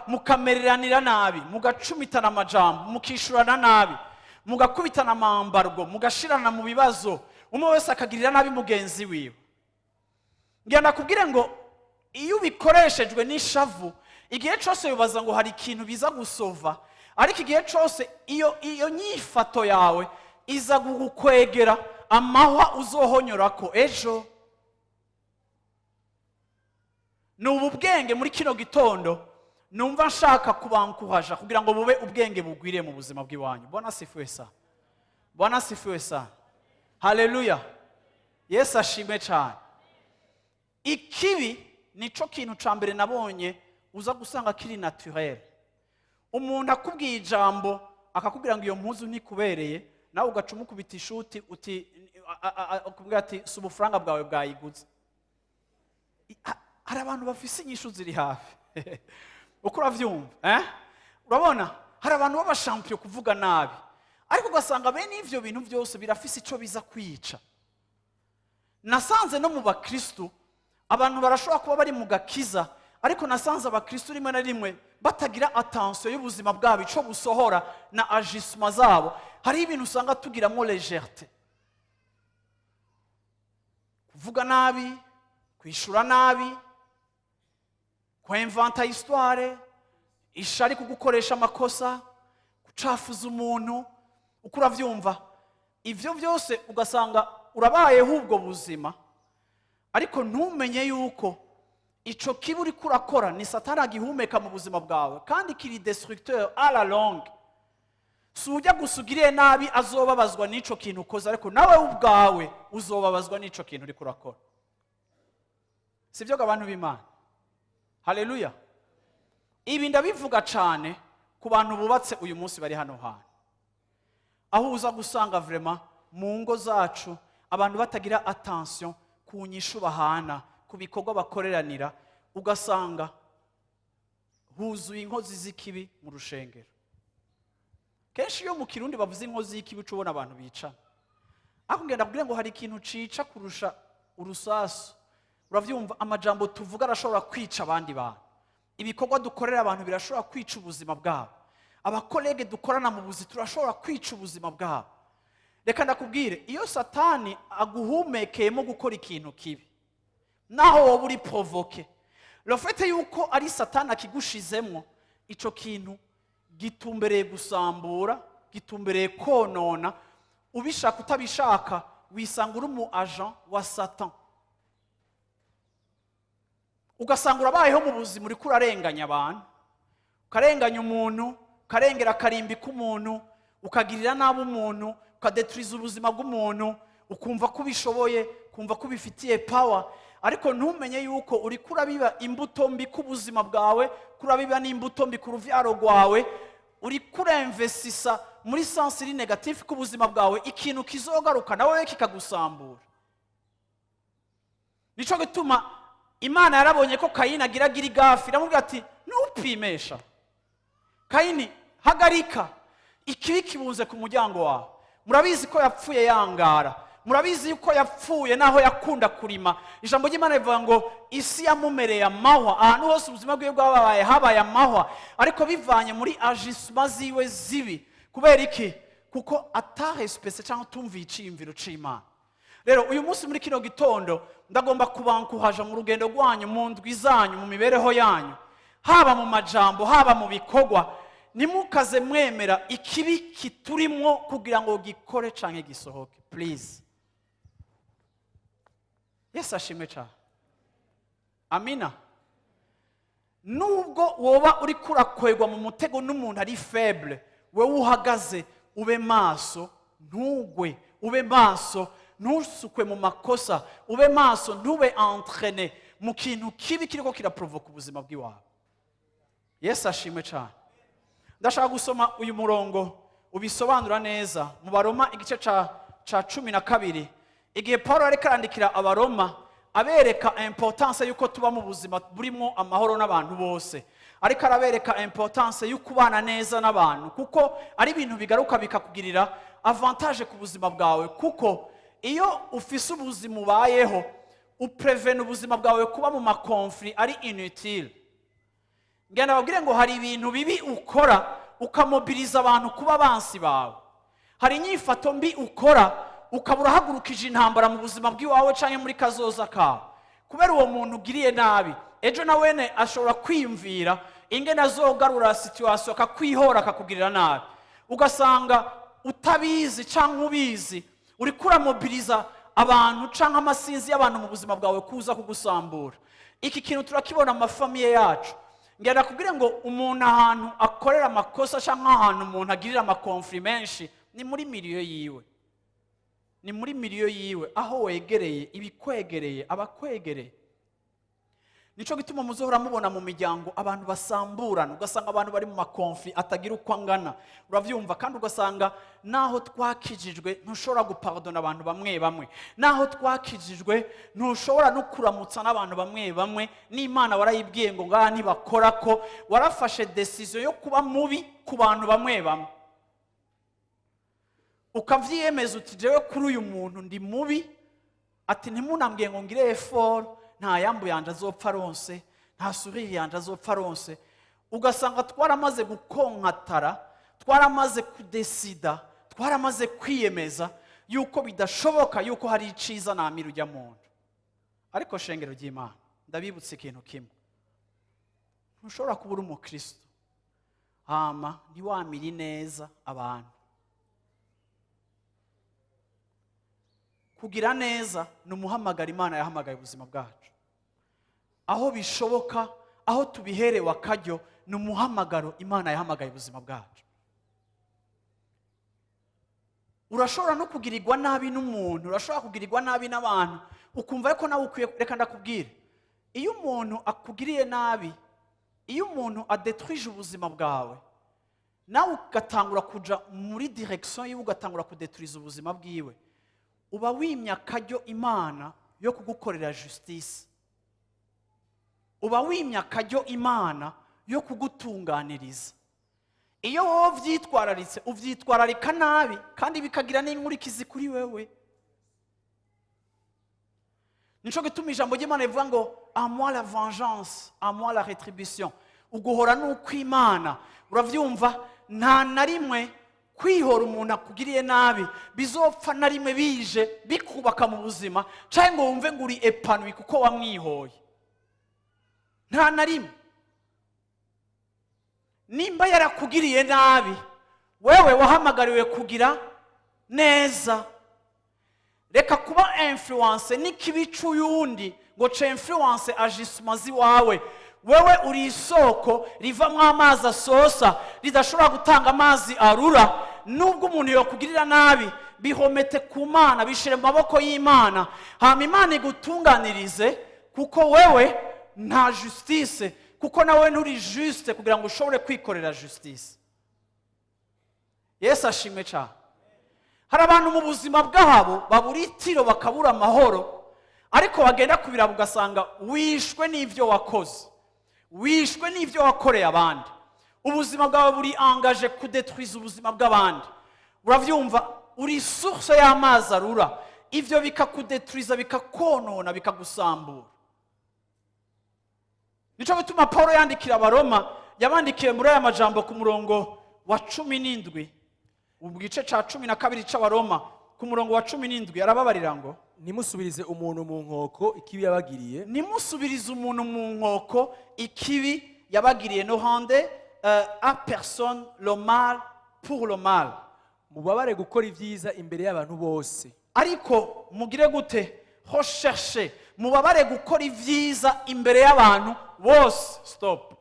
mukamereranira nabi, mugacumitana amajambo, mukishurana nabi, mugakubitana amambargo, mugashirana mu bibazo, umwe wese akagirira nabi mugenzi wiwe, ngira ndakubwire ngo iyo ubikoreshejwe n'ishavu, igihe cyose wibaza ngo hari ikintu biza gusova, ariko igihe cyose iyo nyifato yawe iza kugukwegera amahwa uzohonyorako ejo. Ni ubu bwenge muri kino gitondo numva nshaka kubankuhaja kugira ngo bube ubwenge bugwiriye mu buzima bw'iwanyu. Bwana asifiwe sana, Bwana asifiwe sana, haleluya, Yesu ashimwe cyane. Ikibi nico kintu ca mbere nabonye uza gusanga kiri naturel. Umuntu akubwiye ijambo, akakubwira ngo iyo mpuzu ntikubereye, nawe ugaca umukubita ishuti, uti ukubwira ati si ubufaranga bwawe bwayiguze. Hari abantu bafise inyishu ziri hafi, uko uravyumva, eh? Urabona hari abantu b'aba champions kuvuga nabi, ariko ugasanga bene ivyo bintu byose birafise ico biza kwica. Nasanze no mu bakristu abantu barashobora kuba bari mu gakiza, ariko nasanze abakristu rimwe na rimwe batagira attention y'ubuzima bwabo ico busohora na agissements zabo. Hariho ibintu usanga tugiramo légèreté: kuvuga nabi, kwishura nabi, kwemvanta histoire. Ishari, kugukoresha amakosa, gucafuza umuntu, uko uravyumva, ivyo byose ugasanga urabayeho ubwo buzima, ariko ntumenye yuko ico kibi uriko urakora ni Satani agihumeka mu buzima bwawe, kandi kiri destructeur à la longue. Si ujya gusa ugiriye nabi azobabazwa n'ico kintu ukoze, ariko nawe ubwawe uzobabazwa n'ico kintu uriko urakora. Si byo, abantu b'Imana? Haleluya! Ibi ndabivuga cyane ku bantu bubatse uyu munsi bari hano hantu, aho uza gusanga vraiment mu ngo zacu abantu batagira attention ku nyishu bahana, ku bikorwa bakoreranira, ugasanga huzuye inkozi z'ikibi mu rushengero. Kenshi iyo mu Kirundi bavuze inkozi y'ikibi, uca ubona abantu bicana, ariko ngenda kubwira ngo hari ikintu cica kurusha urusasu. Uravyumva, amajambo tuvuga arashobora kwica abandi bantu, ibikorwa dukorera abantu birashobora kwica ubuzima bwabo, aba collègues dukorana mu buzi turashobora kwica ubuzima bwabo. Reka ndakubwire, iyo Satani aguhumekeyemo gukora ikintu kibi, naho wowe uri provoqué, le fait yuko ari Satani akigushizemo, ico kintu gitumbereye gusambura, gitumbereye konona. Ubishaka utabishaka, wisanga uri umu agent wa Satan, ugasanga urabayeho mu buzima uriko urarenganya abantu, ukarenganya umuntu, ukarengera akarimbi k'umuntu, ukagirira nabi umuntu, ukadeturiza ubuzima bw'umuntu, ukumva ko ubishoboye, ukumva ko ubifitiye power, ariko ntumenye yuko uriko urabiba imbuto mbi ku buzima bwawe, ko urabiba n'imbuto mbi ku ruvyaro rwawe. Uriko uremvesisa muri sens iri négatif ku buzima bwawe, ikintu kizogaruka nawe kikagusambura. Nico gituma Imana yarabonye ko Kayini agira agira i gaffe, iramubwira ati: "Ntupimesha Kayini, hagarika, ikibi kibunze ku muryango wawe." Murabizi ko yapfuye yangara, murabizi yuko yapfuye naho yakunda kurima. Ijambo ry'Imana rivuga ngo isi yamumereye amahwa, ahantu hose ubuzima bwiwe bwabaye habaye amahwa, ariko bivanye muri agissements ziwe zibi. Kubera iki? Kuko atarespese cyangwa atumviye iciyumviro c'Imana. Rero uyu munsi muri kino gitondo ndagomba kubankuhaja mu rugendo rwanyu, mu ndwi zanyu, mu mibereho yanyu, haba mu majambo, haba mu bikorwa, ntimukaze mwemera ikibi kiturimwo kugira ngo gikore canke gisohoke, please. Yesu ashimwe cyane, amina. Nubwo woba uri kurakwegwa mu mutego n'umuntu ari faible, wewe uhagaze ube maso, ntugwe, ube maso, ntusukwe mu makosa, ube maso, ntube entraîné mu kintu kibi kiriko kiraprovoka ubuzima bw'iwawe. Yesu ashimwe cyane. Ndashaka gusoma uyu murongo ubisobanura neza mu Baroma, igice ca 12, igihe Paul ariko arandikira Abaroma abereka importance y'uko tuba mu buzima burimo amahoro n'abantu bose, ariko arabereka importance yo kubana neza n'abantu, kuko ari ibintu bigaruka bikakugirira avantage ku buzima bwawe, kuko iyo ufise ubuzima ubayeho uprevena ubuzima bwawe kuba mu ma conflits ari inutile. Ngenda babwire ngo hari ibintu bibi ukora ukamobiriza abantu kuba abansi bawe, hari inyifato mbi ukora ukaba urahagurukije intambara mu buzima bw'iwawe cyangwa muri kazoza kawe. Kubera uwo muntu ugiriye nabi, ejo na wene ashobora kwiyumvira ingene azogarura situation, akakwihora, akakugirira nabi, ugasanga utabizi cyangwa ubizi uriko uramobiriza abantu cyangwa amasinzi y'abantu mu buzima bwawe kuza kugusambura. Iki kintu turakibona mu ma familles yacu. Ngenda kubwire ngo umuntu ahantu akorera amakosa cyangwa ahantu umuntu agirira ama conflits menshi ni muri milieu yiwe, ni muri milieu yiwe, aho wegereye, ibikwegereye, abakwegereye. Nico gituma muzohora mubona mu miryango abantu basamburana, ugasanga abantu bari mu ma conflits atagira uko angana. Uravyumva, kandi ugasanga naho twakijijwe ntushobora gupardona abantu bamwe bamwe, naho twakijijwe ntushobora no kuramutsa n'abantu bamwe bamwe, n'Imana warayibwiye ngo ngaha ntibakora, ko warafashe décision yo kuba mubi ku bantu bamwe bamwe, ukavyiyemeza uti: "Jewe kuri uyu muntu ndi mubi." Ati: "Ntimunambwiye ngo ngire effort, nta yambu yanje azopfa aronse, nta sourire yanje azopfa aronse." Ugasanga twaramaze gukonkatara, twaramaze kudesida, twaramaze kwiyemeza yuko bidashoboka yuko hari iciza namira ujya muntu. Ariko shengero ry'Imana, ndabibutsa ikintu kimwe: ntushobora kuba uri umukristo Hama ntiwamire neza abantu. Kugira neza ni umuhamagaro Imana yahamagaye ubuzima bwacu. Aho bishoboka, aho tubiherewe akaryo, ni umuhamagaro Imana yahamagaye ubuzima bwacu. Urashobora no kugirirwa nabi n'umuntu, urashobora kugirirwa nabi n'abantu, ukumva ko nawe ukwiye. Reka ndakubwire, iyo umuntu akugiriye nabi, iyo umuntu adetwije ubuzima bwawe, nawe ugatangura kuja muri direction yiwe, ugatangura kudeturiza ubuzima bwiwe, uba wimye akaryo Imana yo kugukorera justice, uba wimye akaryo Imana yo kugutunganiriza. Iyo wowe ubyitwararitse, ubyitwararika nabi, kandi bikagira n'inkurikizi kuri wewe. Nico gituma ijambo ry'Imana rivuga ngo: "À moi la vengeance, à moi la rétribution." Uguhora ni ukw'Imana. Uravyumva? Nta na rimwe kwihora umuntu akugiriye nabi bizopfa na rimwe bije bikubaka mu buzima, cyangwa ngo wumve ngo uri épanoui kuko wamwihoye. Nta na rimwe. Nimba yarakugiriye nabi, wewe wahamagariwe kugira neza. Reka kuba influencé n'ikibi c'uyundi ngo ce influence agissement ziwawe. Wewe uri isoko rivamo amazi asosa, ridashobora gutanga amazi arura. Nubwo umuntu yakugirira nabi, bihomete ku Mana, bishire mu maboko y'Imana, hama Imana igutunganirize, kuko wewe nta justice, kuko nawe nturi juste kugira ngo ushobore kwikorera justice. Yesu ashimwe cyane. Hari abantu mu buzima bwabo babura itiro, bakabura amahoro, ariko bagenda kubiraba ugasanga wishwe n'ibyo wakoze, wishwe n'ibyo wakoreye abandi. Ubuzima bwawe buri engagé kudetwiza ubuzima bw'abandi. Urabyumva? Uri source y'amazi arura. Ibyo bikakudetwiza, bikakonona, bikagusambura. Nicyo gituma Paul yandikira Abaroma, yabandikiye muri aya majambo ku murongo wa 17, mu gice cya 12 cy'Abaroma, ku murongo wa 17, arababarira ngo: Ntimusubirize umuntu mu nkoko ikibi yabagiriye. Ntimusubirize umuntu mu nkoko ikibi yabagiriye. Ne rendez à personne le mal pour le mal. Mubabare gukora ibyiza imbere y'abantu bose. Ariko mugire gute? Recherche, mubabare gukora ibyiza imbere y'abantu bose. Stop.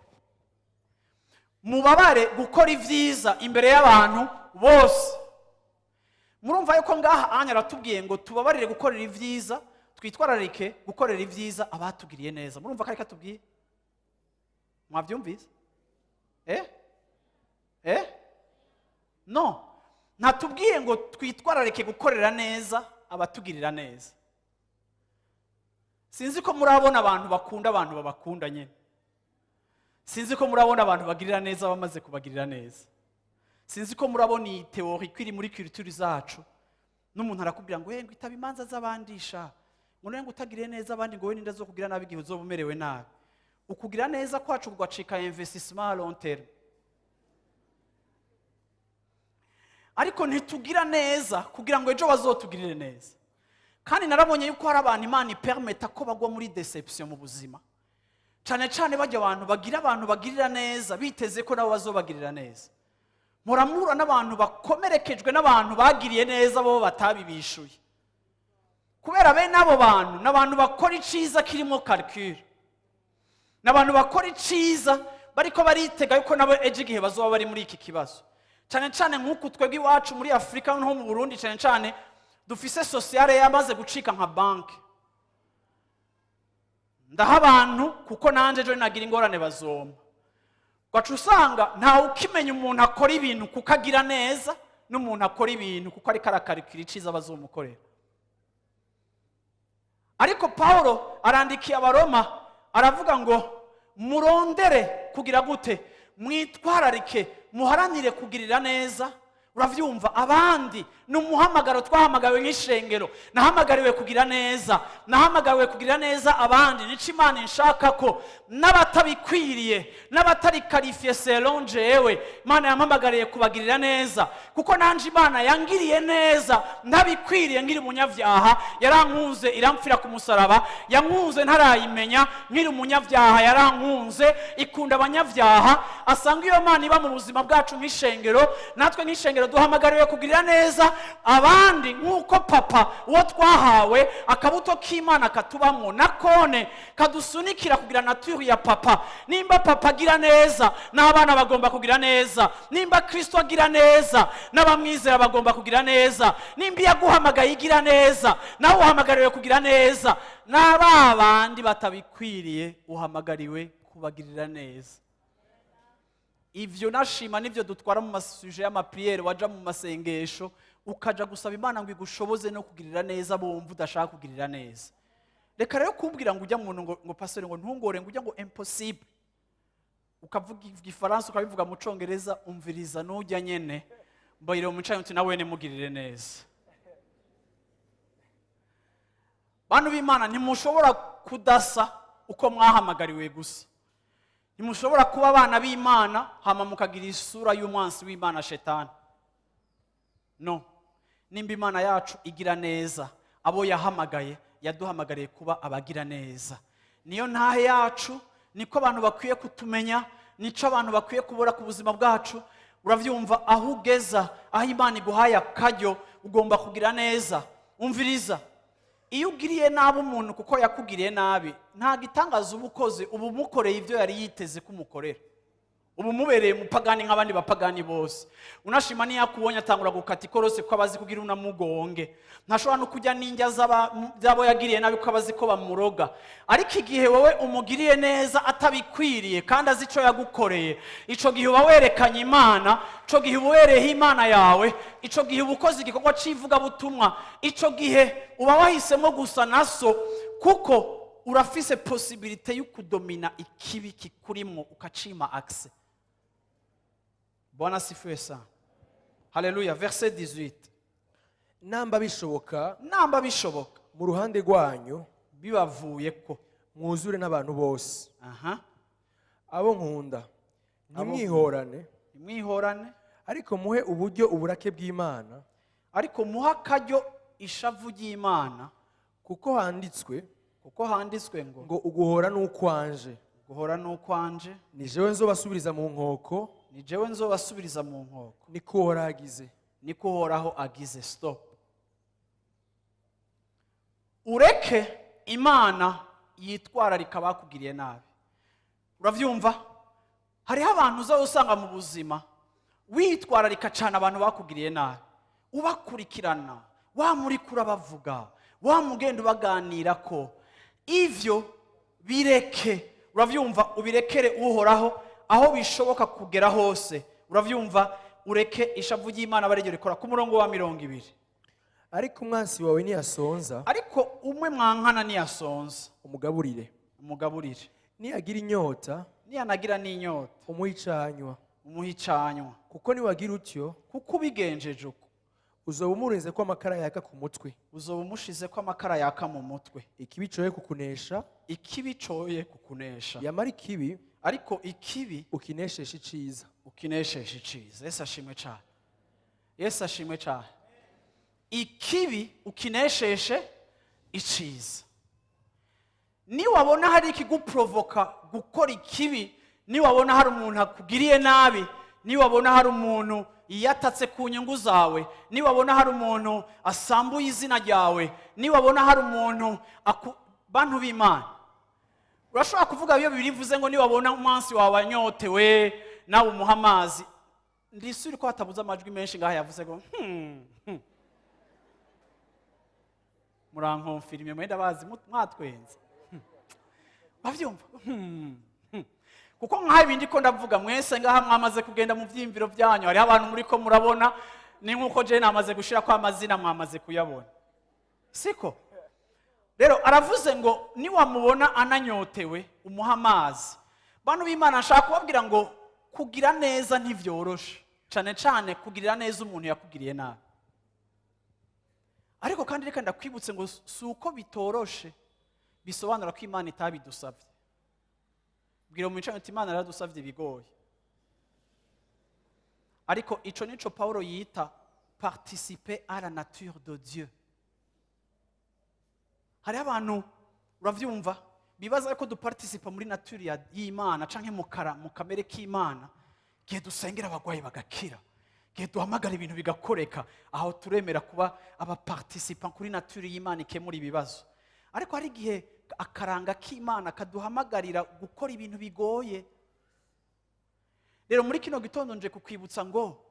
Mubabare gukora ibyiza imbere y'abantu bose. Murumva yuko ngaha anya aratubwiye ngo tubabarire gukorera ibyiza, twitwararike gukorera ibyiza abatugiriye neza. Murumva ko ariko atubwiye? Mwabyumvise? Eh eh, no ntatubwiye ngo twitwararike gukorera neza abatugirira neza. Sinzi ko murabona abantu bakunda abantu babakunda nyine. Sinzi ko murabona abantu bagirira neza bamaze kubagirira neza. Sinzi ko murabona iyi théorie ko iri muri culture zacu. N'umuntu arakubwira ngo: "Ngo itaba imanza z'abandisha," ngo none ngo utagiriye neza abandi, ngo we ninde zo kugira nabi igihe uzoba umerewe nabi? Ukugira neza kwacu kugacika investissement à long terme, ariko ntitugira neza kugira ngo ejo bazotugirire neza. Kandi narabonye yuko hari abantu Imana ipermeta ko bagwa muri déception mu buzima, cyane cyane bajya abantu bagira abantu bagirira neza biteze ko nabo bazobagirira neza. Muramura n'abantu bakomerekejwe n'abantu bagiriye neza bo batabibishuye, kubera bene abo bantu ni abantu bakora iciza kirimo calcul, ni abantu bakora iciza bariko baritega yuko nabo ejo igihe bazoba bari muri iki kibazo. Cyane cyane nk'uku twebwe iwacu muri Afurika, nko mu Burundi cyane cyane, dufise sociale yamaze gucika nka banki. Ndaha abantu kuko nanjye ejo nagira ingorane bazoma. Ugaca usanga ntawe ukimenya umuntu akora ibintu kuko agira neza n'umuntu akora ibintu kuko ariko arakarikira iciza bazomukorera. Ariko Paul arandikiye Abaroma, aravuga ngo: murondere kugira gute? Mwitwararike, muharanire kugirira neza. Uravyumva? Abandi ni umuhamagaro twahamagawe nk'ishengero. Nahamagariwe kugira neza, nahamagariwe kugira neza abandi. Nico Imana inshaka ko n'abatabikwiriye, n'abatari qualifiés selon jewe, Imana yampamagariye kubagirira neza, kuko nanje Imana yangiriye neza ntabikwiriye. Nkiri umunyabyaha yarankunze, iramfira ku musaraba. Yankunze ntarayimenya, nkiri umunyabyaha yarankunze, ikunda abanyabyaha. Asanga iyo Mana iba mu buzima bwacu nk'ishengero. Natwe nk'ishengero duhamagariwe kugirira neza abandi, nk'uko Papa uwo twahawe akabuto k'Imana katubamwo, nakone kadusunikira kugira nature ya Papa. Nimba Papa agira neza, n'abana bagomba kugira neza. Nimba Kristo agira neza, n'abamwizera bagomba kugira neza. Nimba iyo aguhamagaye igira neza, nawe uhamagariwe kugira neza. N'aba bandi batabikwiriye uhamagariwe kubagirira neza. Ivyo nashima nivyo dutwara mu ma sujets y'ama prières. Waja mu masengesho, ukaja gusaba Imana ngo igushoboze no kugirira neza bumva udashaka kugirira neza. Reka rero kumbwira ngo ujya muntu ngo pastor, ngo ntungore, ngo ujya ngo impossible, ukavuga Igifaransa, ukabivuga mu Congereza. Umviriza, nujya nyene mbayire mu mucayi uti nawe nimugirire neza. Bantu b'Imana, ntimushobora kudasa uko mwahamagariwe gusa. Ntimushobora kuba abana b'Imana hama mukagira isura y'umwansi w'Imana, Shetani. No nimba Imana yacu igira neza, abo yahamagaye, yaduhamagariye kuba abagira neza. Niyo ntahe yacu, niko abantu bakwiye kutumenya, nico abantu bakwiye kubura ku buzima bwacu. Urabyumva? Aho ugeza, aho Imana iguhaye akaryo, ugomba kugira neza. Umviriza, iyo ugiriye nabi umuntu kuko yakugiriye nabi, nta gitangaza uba ukoze. Uba umukoreye ibyo yari yiteze ko umukorera, uba umubereye umupagani nk'abandi bapagani bose. Unashima niyo akubonye atangura gukata ikorosi, kuko aba azi kugira unamugonge. Ntashobora no kujya n'indya z'abo yagiriye nabi, kuko aba azi ko bamuroga. Ariko igihe wowe umugiriye neza atabikwiriye kandi azi icyo yagukoreye, icyo gihe uba werekanye Imana, icyo gihe uba ubereyeho Imana yawe, icyo gihe uba ukoze igikorwa cy'ivugabutumwa, icyo gihe uba wahisemo gusa na so, kuko urafise possibilité yo kudomina ikibi kikurimo, ukacima accès. Bwana asifiwe sana. Haleluya. Verset 18. Namba bishoboka, namba bishoboka, mu ruhande rwanyu, bibavuye ko, mwuzure n'abantu bose. Aha. Abo nkunda, ntimwihorane, ntimwihorane, ariko muhe uburyo uburake bw'Imana, ariko muhe akaryo ishavu ry'Imana, kuko handitswe kuko handitswe ngo, ngo uguhora n'ukwanje, guhora n'ukwanje, ni jewe nzobasubiriza mu nkoko, ni jewe nzobasubiriza mu nkoko, niko Uhoraho agize. Niko Uhoraho agize. Stop. Ureke Imana yitwararika abakugiriye nabi. Urabyumva? Hariho abantu uza usanga mu buzima witwararika cyane abantu bakugiriye nabi, ubakurikirana, wamurika urabavuga, wamugenda ubaganira ko. Ivyo bireke. Urabyumva? Ubirekere Uhoraho aho bishoboka kugera hose. Urabyumva? Ureke ishavu ry'Imana abe ariryo rikora. Ku murongo wa 20. Ariko umwansi wawe niyasonza, ariko umwe mwankana niyasonza, umugaburire, umugaburire, niyagira inyota, niyanagira n'inyota, umuhe icanywa, umuhe icanywa, kuko niwagira utyo, kuko ubigenjeje uko, uzoba umurinze ko amakara yaka ku mutwe. Uzoba umushize ko amakara yaka mu mutwe. Ikibi coye kukunesha, ikibi coye kukunesha, yamara ikibi ariko ikibi ukineshesha iciza. Ukineshesha iciza. Yesu ashimwe cyane. Yesu ashimwe cyane. Ikibi ukinesheshe iciza. Niwabona hari ikiguprovoka gukora ikibi, niwabona hari umuntu akugiriye nabi, niwabona hari umuntu yiyatatse ku nyungu zawe, niwabona hari umuntu asambuye izina ryawe, niwabona hari umuntu bantu b'Imana, urashobora kuvuga iyo birivuze ngo niwabona umunsi wawe anyotewe, nawe umuha amazi. Ndisubire ko hatabuze amajwi menshi ngaha yavuze ngo Murankonfirime, mwenda bazi mwatwenze. Bavyumva. Kuko nk'aho ibindi ko ndavuga, mwese ngaha mwamaze kugenda mu vyiyumviro byanyu. Hariho abantu muri ko murabona, ni nk'uko je namaze gushira ko amazina, mwamaze kuyabona, siko? Rero aravuze ngo niwamubona ananyotewe, umuha amazi. Bantu b'Imana, nshaka kubabwira ngo kugira neza ntivyoroshe. Cane cane kugirira neza umuntu yakugiriye nabi. Ariko kandi reka ndakwibutse ngo si uko bitoroshe bisobanura ko Imana itabidusabye. Bwira mu mico, Imana yaradusabye ibigoye. Ariko ico nico Paulo yita participer à la nature de Dieu. Hariho abantu, uravyumva, bibaza ko duparticipa muri nature y'Imana canke mu kamere k'Imana igihe dusengera abagwayi bagakira, igihe duhamagara ibintu bigakoreka. Aho turemera kuba abaparticipants kuri nature y'Imana ikemura ibibazo. Ariko hari igihe akaranga k'Imana kaduhamagarira gukora ibintu bigoye. Rero muri kino gitondo nje kukwibutsa ngo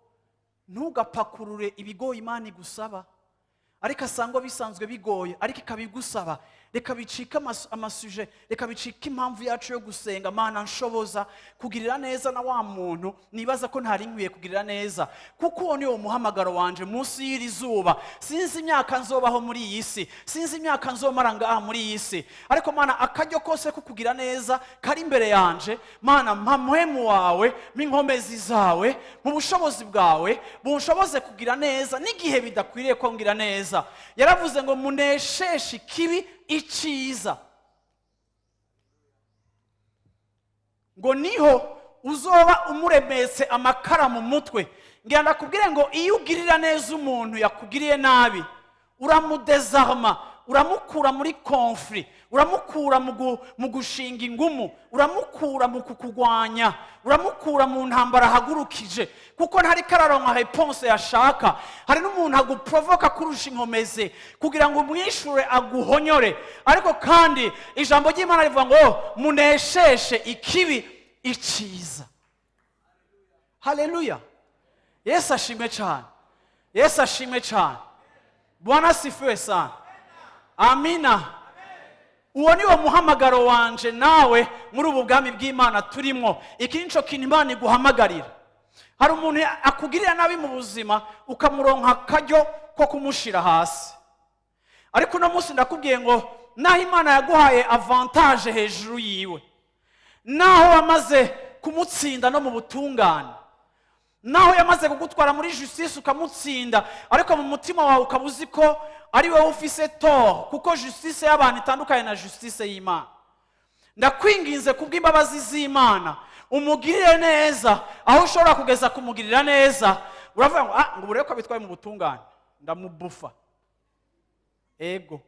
ntugapakurure ibigoye Imana igusaba, ariko asangwa bisanzwe bigoye ariko ikabigusaba. Reka bicike amasujets, reka bicike impamvu yacu yo gusenga: Mana, nshoboza kugirira neza na wa muntu nibaza ko ntari nkwiye kugirira neza, kuko uwo ni wo muhamagaro wanje munsi y'iri zuba. Sinzi imyaka nzobaho muri iyi si, sinzi imyaka nzomara ngaha muri iyi si, ariko Mana, akaryo kose ko kugira neza kari imbere yanje, Mana, mpa muhemu wawe, m'inkomezi zawe, mu bushobozi bwawe bunshoboze kugira neza n'igihe bidakwiriye ko ngira neza. Yaravuze ngo munesheshe ikibi iciza, ngo niho uzoba umuremetse amakara mu mutwe. Ngira ndakubwire ngo iyo ugirira neza umuntu yakugiriye nabi, uramudésarma, uramukura muri conflit, uramukura mu gushinga ingumu, uramukura mu kukugwanya, uramukura mu ntambara ahagurukije, kuko ntari kararonka réponse yashaka. Hari n'umuntu aguprovoka kurusha inkomeze kugira ngo umwishure aguhonyore. Ariko kandi ijambo ry'Imana rivuga ngo munesheshe ikibi iciza. Haleluya! Yesu ashimwe cyane, Yesu ashimwe cyane. Bwana asifiwe sana. Amina. Uwo ni wo muhamagaro wanje nawe muri ubu bwami bw'Imana turimo. Iki nico kintu Imana iguhamagarira. Hari umuntu akugirira nabi mu buzima, ukamuronka akaryo ko kumushira hasi. Ariko uno munsi ndakubwiye ngo naho Imana yaguhaye avantage hejuru yiwe, naho wamaze kumutsinda no mu butungane, naho yamaze kugutwara muri justice ukamutsinda, ariko mu mutima wawe ukaba uzi ko ari wowe ufise tort, kuko justice y'abantu itandukanye na justice y'Imana, ndakwinginze kubw'imbabazi z'Imana umugirire neza aho ushobora kugeza kumugirira neza. Uravuga ngo ah, ngo ubu rero ko abitwaye mu butungane ndamubufa. Ego,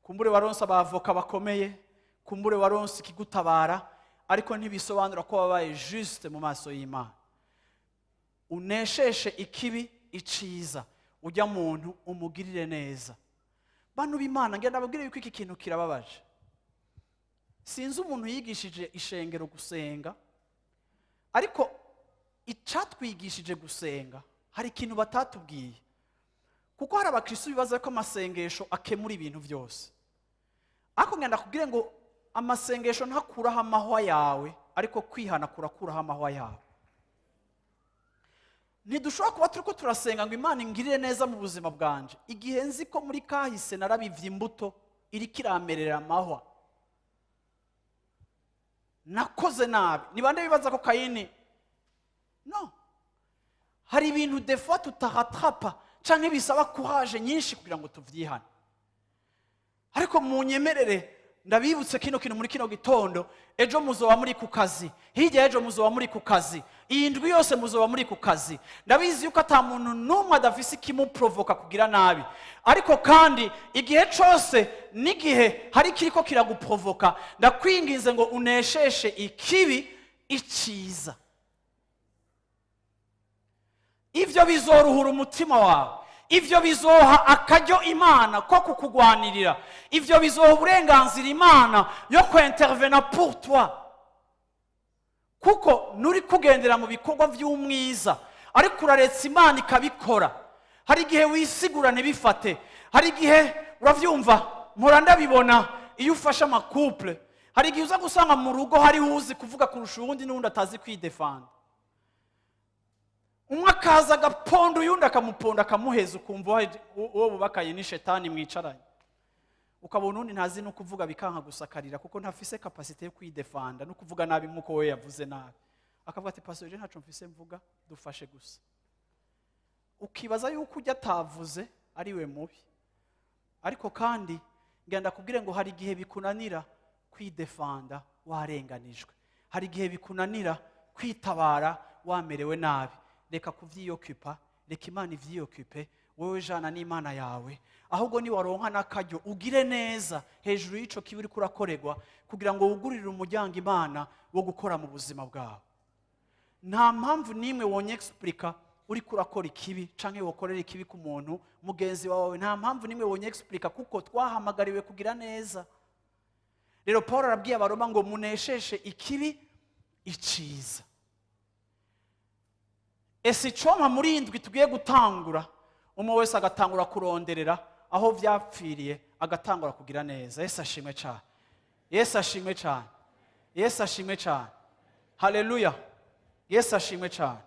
kumbure waronse abavoka bakomeye, kumbure waronse ikigutabara, ariko ntibisobanura ko wabaye juste mu maso y'Imana. Unesheshe ikibi iciza, ujya muntu umugirire neza. Bantu b'Imana, ngenda ababwire yuko iki kintu kirababaje. Sinzi umuntu yigishije ishengero gusenga, ariko icatwigishije gusenga hari ikintu batatubwiye, kuko hari abakristo bibaza ko amasengesho akemura ibintu byose. Ariko ngenda kubwire ngo amasengesho ntakuraho amahwa yawe, ariko kwihana kurakuraho amahwa yawe. Ntidushobora kuba turi ko turasenga ngo Imana ingirire neza mu buzima bwanje, igihe nzi ko muri kahise narabivye imbuto iriko iramerera amahwa, nakoze nabi. Ni bande bibaza ko Kayini? No hari ibintu des fois tutarattrapa canke bisaba courage nyinshi kugira ngo tuvyihane. Ariko munyemerere ndabibutse kino kintu muri kino gitondo. Ejo muzoba muri ku kazi, hirya y'ejo muzoba muri ku kazi, iyi ndwi yose muzoba muri ku kazi. Ndabizi yuko ata muntu n'umwe adafise ikimuprovoka kugira nabi. Ariko kandi igihe cose n'igihe hari ikiriko kiraguprovoka, ndakwinginze ngo unesheshe ikibi iciza. Ivyo bizoruhura umutima wawe, ivyo bizoha akaryo Imana ko kukugwanirira, ivyo bizoha uburenganzira Imana yo kwintervena pour toi, kuko nuri kugendera mu bikorwa by'umwiza, ariko uraretse Imana ikabikora. Hari igihe wisigura ntibifate. Hari igihe, urabyumva, mpora ndabibona iyo ufashe amacouples, hari igihe uza gusanga mu rugo hariho uzi kuvuga kurusha uwundi n'uwundi atazi kwidefanda. Umwe akaza agaponda uyundi, akamuponda akamuheza, ukumva uwo bubakaye ni shetani mwicaranye. Ukabona undi ntazi no kuvuga, bikanka gusakarira, kuko ntafise capacité yo kwidefanda no kuvuga nabi nk'uko we yavuze nabi. Akavuga ati: "Pastor, je ntaco mfise mvuga, dufashe gusa." Ukibaza yuko ujya atavuze ari we mubi. Ariko kandi ngenda kubwire ngo hari igihe bikunanira kwidefanda warenganijwe, hari igihe bikunanira kwitabara wamerewe nabi. Reka kuvyiyokupa, reka Imana ivyiyokupe. Wowe jana n'Imana yawe. Ahubwo niwaronka n'akaryo, ugire neza hejuru y'ico kibi uriko urakorerwa, kugira ngo wugurire umuryango Imana wo gukora mu buzima bwawe. Nta mpamvu n'imwe wonye expliqua uriko urakora ikibi canke wokorera ikibi ku muntu mugenzi wawe. Nta mpamvu n'imwe wonye expliqua, kuko twahamagariwe kugira neza. Rero Paul arabwiye Abaroma ngo munesheshe ikibi iciza. Ese icompa muri iyi ndwi tugiye gutangura, umwe wese agatangura kuronderera aho vyapfiriye, agatangura kugira neza? Yesu ashimwe cyane! Yesu ashimwe cyane! Yesu ashimwe cyane! Haleluya! Yesu ashimwe cyane!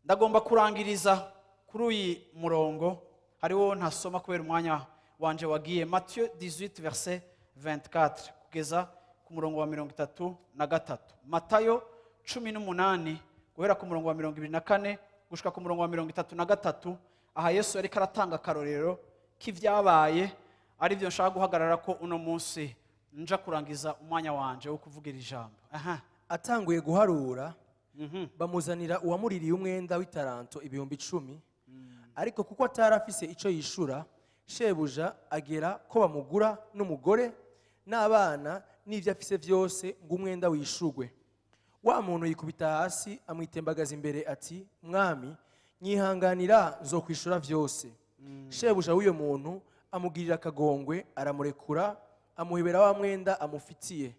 Ndagomba kurangiriza kuri uyu murongo, hariwo ntasoma kubera umwanya wanje wagiye. Matthieu 18 verset 24 kugeza ku murongo wa 33. Matayo 18, guhera ku murongo wa 24 gushika ku murongo wa 33. Aha Yesu yariko aratanga akarorero k'ivyabaye, aribyo nshaka guhagarara ko uno munsi nja kurangiza umwanya wanje wo kuvugira ijambo. Aha. Atanguye guharura, bamuzanira uwamuririye umwenda w'itaranto 10,000. Ariko kuko atari afise icyo yishura, shebuja agera ko bamugura n'umugore n'abana n'ibyo afise byose, ngo umwenda wishugwe. Wa muntu yikubita hasi, amwitembagaza imbere ati: "Mwami, nyihanganira, nzokwishura byose." Shebuja w'uyo muntu amugirira akagongwe, aramurekura, amuhebera wa mwenda amufitiye.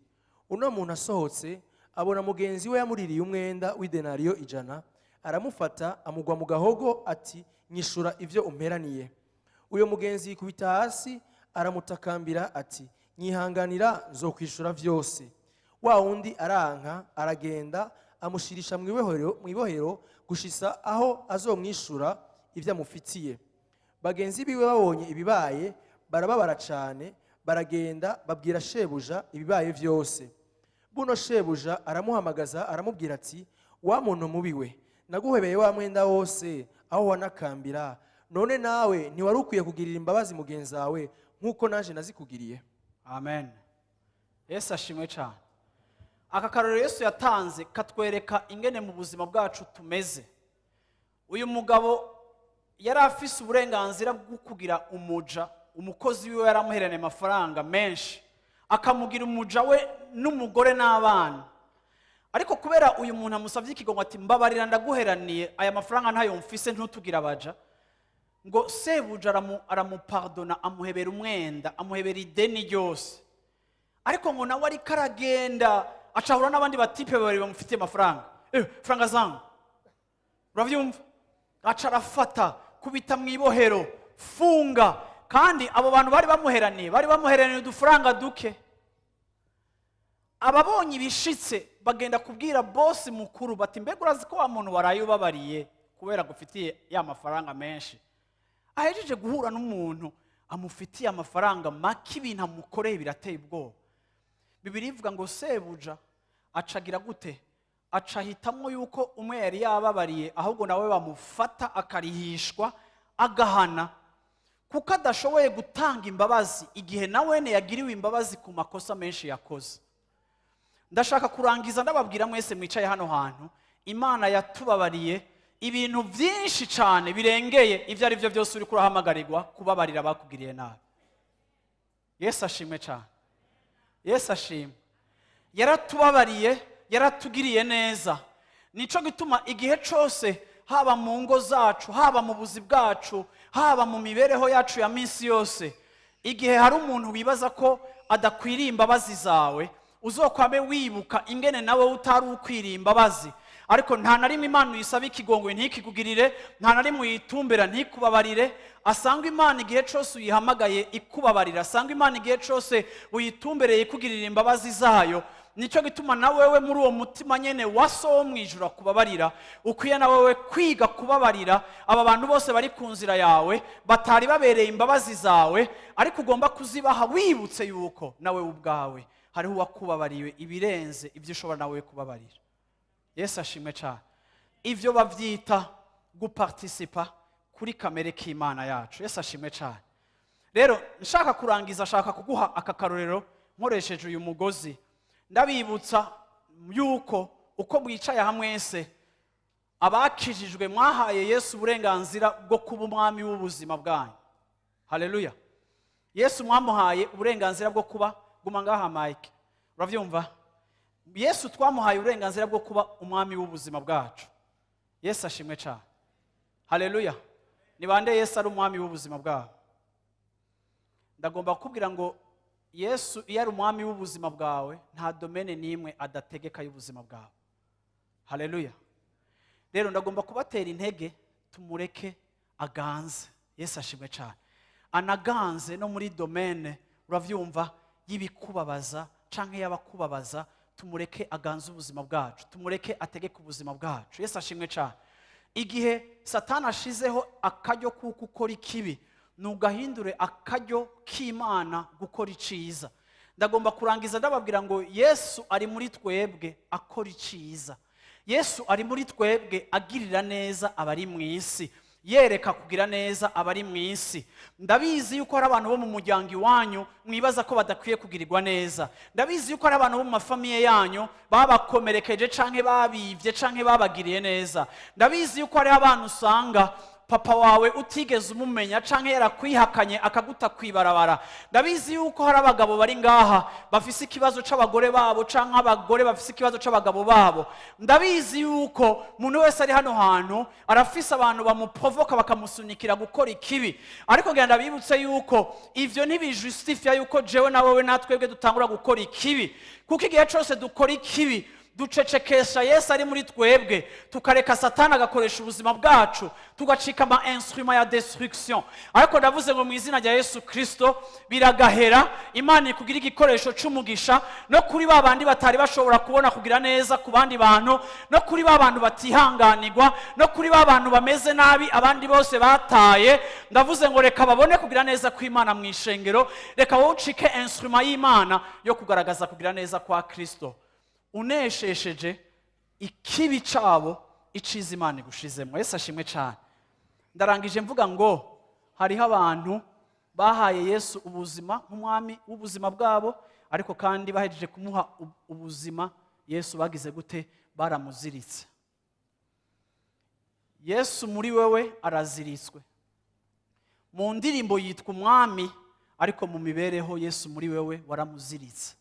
Uno muntu asohotse, abona mugenzi we yamuririye umwenda w'idenariyo 100, aramufata, amugwa mu gahogo ati: "Nyishura ibyo umperaniye." Uyo mugenzi yikubita hasi, aramutakambira ati: "Nyihanganira, nzokwishura byose." Wa wundi aranka, aragenda, amushirisha mu ibohero gushisa aho azomwishura ibyo amufitiye. Bagenzi biwe babonye ibibaye, barababara cyane, baragenda babwira shebuja ibibaye byose. Buno shebuja aramuhamagaza, aramubwira ati: "Wa muntu mubi we, naguhebeye wa mwenda wose aho wanakambira. None nawe ntiwari ukwiye kugirira imbabazi mugenzi wawe nk'uko naje nazikugiriye?" Amen. Yesu ashimwe cyane! Aka karorero Yesu yatanze katwereka ingene mu buzima bwacu tumeze. Uyu mugabo yari afise uburenganzira bwo kugira umuja, umukozi wiwe yaramuheranye amafaranga menshi, akamugira umuja we n'umugore n'abana. Ariko kubera uyu muntu amusabye ikigongo ati: "Mbabarira, ndaguheraniye aya mafaranga, ntayo mfise, ntutugire abaja," ngo sebuja aramupardona, amuhebera umwenda, amuhebera ideni ryose. Ariko ngo nawe ariko aragenda, acahura n'abandi batipe babiri bamufitiye amafaranga. "Franga zangu!" Urabyumva? Aca arafata, kubita mu ibohero, funga. Kandi abo bantu bari bamuheraniye udufaranga duke. Ababonye ibishitse bagenda kubwira bosi mukuru bati: "Mbega urazi ko wa muntu waraye ubabariye kubera gufitiye ya mafaranga menshi, ahejeje guhura n'umuntu amufitiye amafaranga make? Ibintu amukoreye birateye ubwoba." Bibiri ivuga ngo sebuja acagira gute? Aca ahitamwo yuko umwe yari yababariye ahubwo nawe bamufata, akarihishwa, agahana, kuko adashoboye gutanga imbabazi igihe nawene yagiriwe imbabazi ku makosa menshi yakoze. Ndashaka kurangiza ndababwira mwese mwicaye hano hantu: Imana yatubabariye ibintu byinshi cyane birengeye ibyo ari byo byose uri kurahamagarirwa kubabarira abakugiriye nabi. Yesu ashimwe cyane! Yesu ashimwe! Yaratubabariye, yaratugiriye neza. Nico gituma igihe cyose, haba mu ngo zacu, haba mu buzi bwacu, haba mu mibereho yacu ya minsi yose, igihe hari umuntu wibaza ko adakwiriye imbabazi zawe, uzokwame wibuka ingene nawe utari ukwiriye imbabazi. Ariko nta na rimwe Imana uyisaba ikigongwe ntikikugirire, nta na rimwe uyitumbera ntikubabarire. Asanga Imana igihe cyose uyihamagaye ikubabarira, asanga Imana igihe cyose uyitumbereye ikugirira imbabazi zayo. Nicyo gituma na wewe muri uwo mutima nyene wa So wo mu ijuru akubabarira, ukwiye na wewe kwiga kubabarira aba bantu bose bari ku nzira yawe batari babereye imbabazi zawe, ariko ugomba kuzibaha wibutse yuko nawe ubwawe Hariho uwakubabariwe ibirenze ibyo ushobora nawe kubabarira. Yesu ashimwe cyane. Ibyo babyita guparticipa kuri kamere k'Imana yacu. Yesu ashimwe cyane. Rero nshaka kurangiza, ashaka kuguha aka karorero nkoresheje uyu mugozi. Ndabibutsa yuko uko mwicaye aha mwese, abakijijwe mwahaye Yesu uburenganzira bwo kuba umwami w'ubuzima bwanyu. Haleluya! Yesu mwamuhaye uburenganzira bwo kuba, guma ngaha Mike, urabyumva? Yesu twamuhaye uburenganzira bwo kuba umwami w'ubuzima bwacu. Yesu ashimwe cyane. Haleluya! Ni bande Yesu ari umwami w'ubuzima bwabo? Ndagomba kukubwira ngo Yesu iyo ari umwami w'ubuzima bwawe, nta domaine n'imwe adategeka y'ubuzima bwawe. Haleluya! Rero ndagomba kubatera intege, tumureke aganze. Yesu ashimwe cyane. Anaganze no muri domaine, urabyumva, y'ibikubabaza canke y'abakubabaza. Tumureke aganze ubuzima bwacu, tumureke ategeke ubuzima bwacu. Yesu ashimwe cyane. Igihe Satani ashizeho akaryo kuko ukora ikibi, ntugahindure akaryo k'Imana gukora iciza. Ndagomba kurangiza ndababwira ngo Yesu ari muri twebwe akora iciza. Yesu ari muri twebwe agirira neza abari mu isi, yereka kugira neza abari mu isi. Ndabizi yuko hari abantu bo mu muryango iwanyu mwibaza ko badakwiye kugirirwa neza. Ndabizi yuko hari abantu bo mu ma famille yanyu babakomerekeje canke babivye canke babagiriye neza. Ndabizi yuko hariho abantu usanga papa wawe utigeze umumenya canke yarakwihakanye akaguta kwibarabara. Ndabizi yuko hari abagabo bari ngaha bafise ikibazo c'abagore babo, canke abagore bafise ikibazo c'abagabo babo. Ndabizi yuko umuntu wese ari hano hantu arafise abantu bamuprovoka, bakamusunikira gukora ikibi. Ariko ngenda ndabibutse yuko ivyo ntibijustifia yuko jewe na wewe natwebwe dutangura gukora ikibi, kuko igihe cose dukora ikibi ducecekesha Yesu ari muri twebwe, tukareka Satani agakoresha ubuzima bwacu, tugacika ama instrument ya destruction. Ariko ndavuze ngo mu izina rya Yesu Kirisito, biragahera. Imana ikugira igikoresho c'umugisha no kuri ba bandi batari bashobora kubona kugira neza ku bandi bantu, no kuri ba bantu batihanganirwa, no kuri ba bantu bameze nabi abandi bose bataye. Ndavuze ngo reka babone kugira neza kw'Imana mu ishengero. Reka wowe ucike instrument y'Imana yo kugaragaza kugira neza kwa Kirisito, uneshesheje ikibi cabo iciza Imana igushizemo. Yesu ashimwe cyane. Ndarangije mvuga ngo hariho abantu bahaye Yesu ubuzima nk'umwami w'ubuzima bwabo, ariko kandi bahejeje kumuha ubuzima Yesu, bagize gute? Baramuziritse. Yesu muri wewe araziritswe. Mu ndirimbo yitwa umwami, ariko mu mibereho Yesu muri wewe waramuziritse.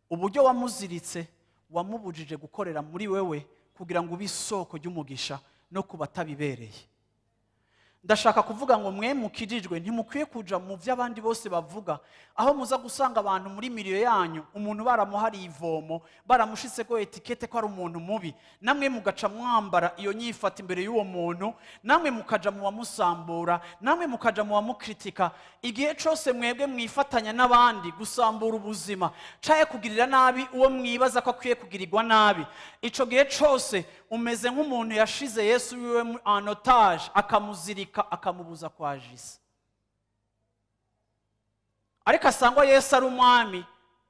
Uburyo wamuziritse, wamubujije gukorera muri wewe kugira ngo ube isoko ry'umugisha no ku batabibereye. Ndashaka kuvuga ngo mwe mukijijwe ntimukwiye kuja mu byo abandi bose bavuga, aho muza gusanga abantu muri milieu yanyu, umuntu baramuhariye ivomo, baramushitse ko étiquette ko ari umuntu mubi, namwe mugaca mwambara iyo nyifata imbere y'uwo muntu, namwe mukaja mu bamusambura, namwe mukaja mu bamukritika. Igihe cose mwebwe mwifatanya n'abandi gusambura ubuzima caye kugirira nabi uwo mwibaza ko akwiye kugirirwa nabi, ico gihe cose umeze nk'umuntu yashize Yesu wiwe en otage, akamuzirika, akamubuza kwajisa. Ariko asangwa Yesu ari umwami,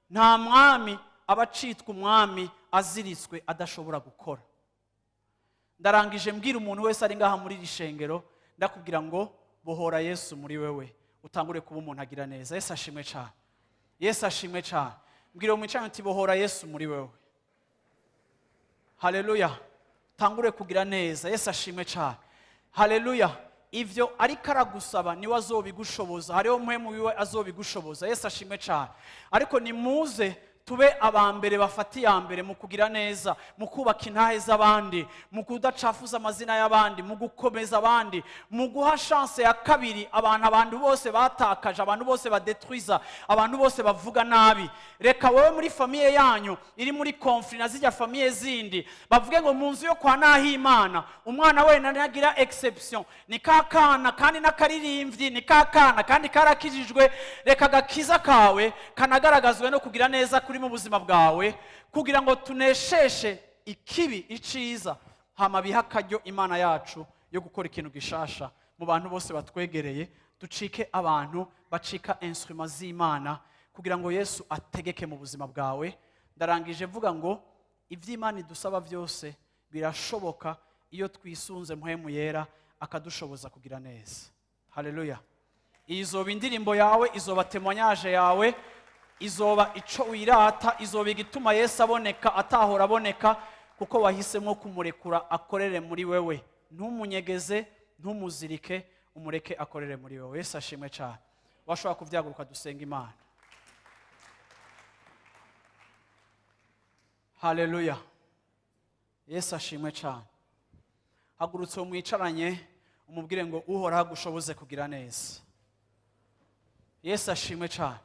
nta mwami aba acitwa umwami aziritswe, adashobora gukora. Ndarangije mbwira umuntu wese ari ngaha muri iri shengero, ndakubwira ngo bohora Yesu muri wewe, utangure kuba umuntu agira neza. Yesu ashimwe cyane. Yesu ashimwe cyane. Mbwira uwo mwicaranye uti: "Bohora Yesu muri wewe." Haleluya! Utangure kugira neza. Yesu ashimwe cyane. Haleluya! Ivyo ariko aragusaba niwe azobigushoboza. Hariho Mpwemu wiwe azobigushoboza. Yesu ashimwe cyane. Ariko nimuze tube aba mbere bafata iya mbere mu kugira neza, mu kubaka intahe z'abandi, mu kudacafuza amazina y'abandi, mu gukomeza abandi, mu guha chance ya kabiri abantu bose batakaje, abantu bose badetruiza, abantu bose bavuga nabi. Reka wowe muri famille yanyu iri muri conflit na zijya famille zindi, bavuge ngo mu nzu yo kwa Nahimana umwana wenda ntagira exception, ni ka kana kandi n'akaririmbyi, ni ka kana kandi karakijijwe. Reka agakiza kawe kanagaragazwe no kugira neza kuri mu buzima bwawe, kugira ngo tunesheshe ikibi iciza, hama biha akaryo Imana yacu yo gukora ikintu gishasha mu bantu bose batwegereye. Ducike abantu bacika instrument z'Imana, kugira ngo Kugira ngo Yesu ategeke mu buzima bwawe. Ndarangije mvuga ngo iby'Imana idusaba byose birashoboka iyo twisunze Mpwemu Yera, akadushoboza kugira neza. Haleluya! Iyi izoba indirimbo yawe, izoba témoignage yawe, izoba ico wirata, izoba igituma Yesu aboneka atahora aboneka, kuko wahisemo kumurekura akorere muri wewe. Ntumunyegeze, ntumuzirike, umureke akorere muri wewe. Yesu ashimwe cyane. Washobora kubyaguruka, dusenga Imana. Haleluya! Yesu ashimwe cyane. Hagurutse uwo mwicaranye, umubwire ngo Uhoraho agushoboze kugira neza. Yesu ashimwe cyane.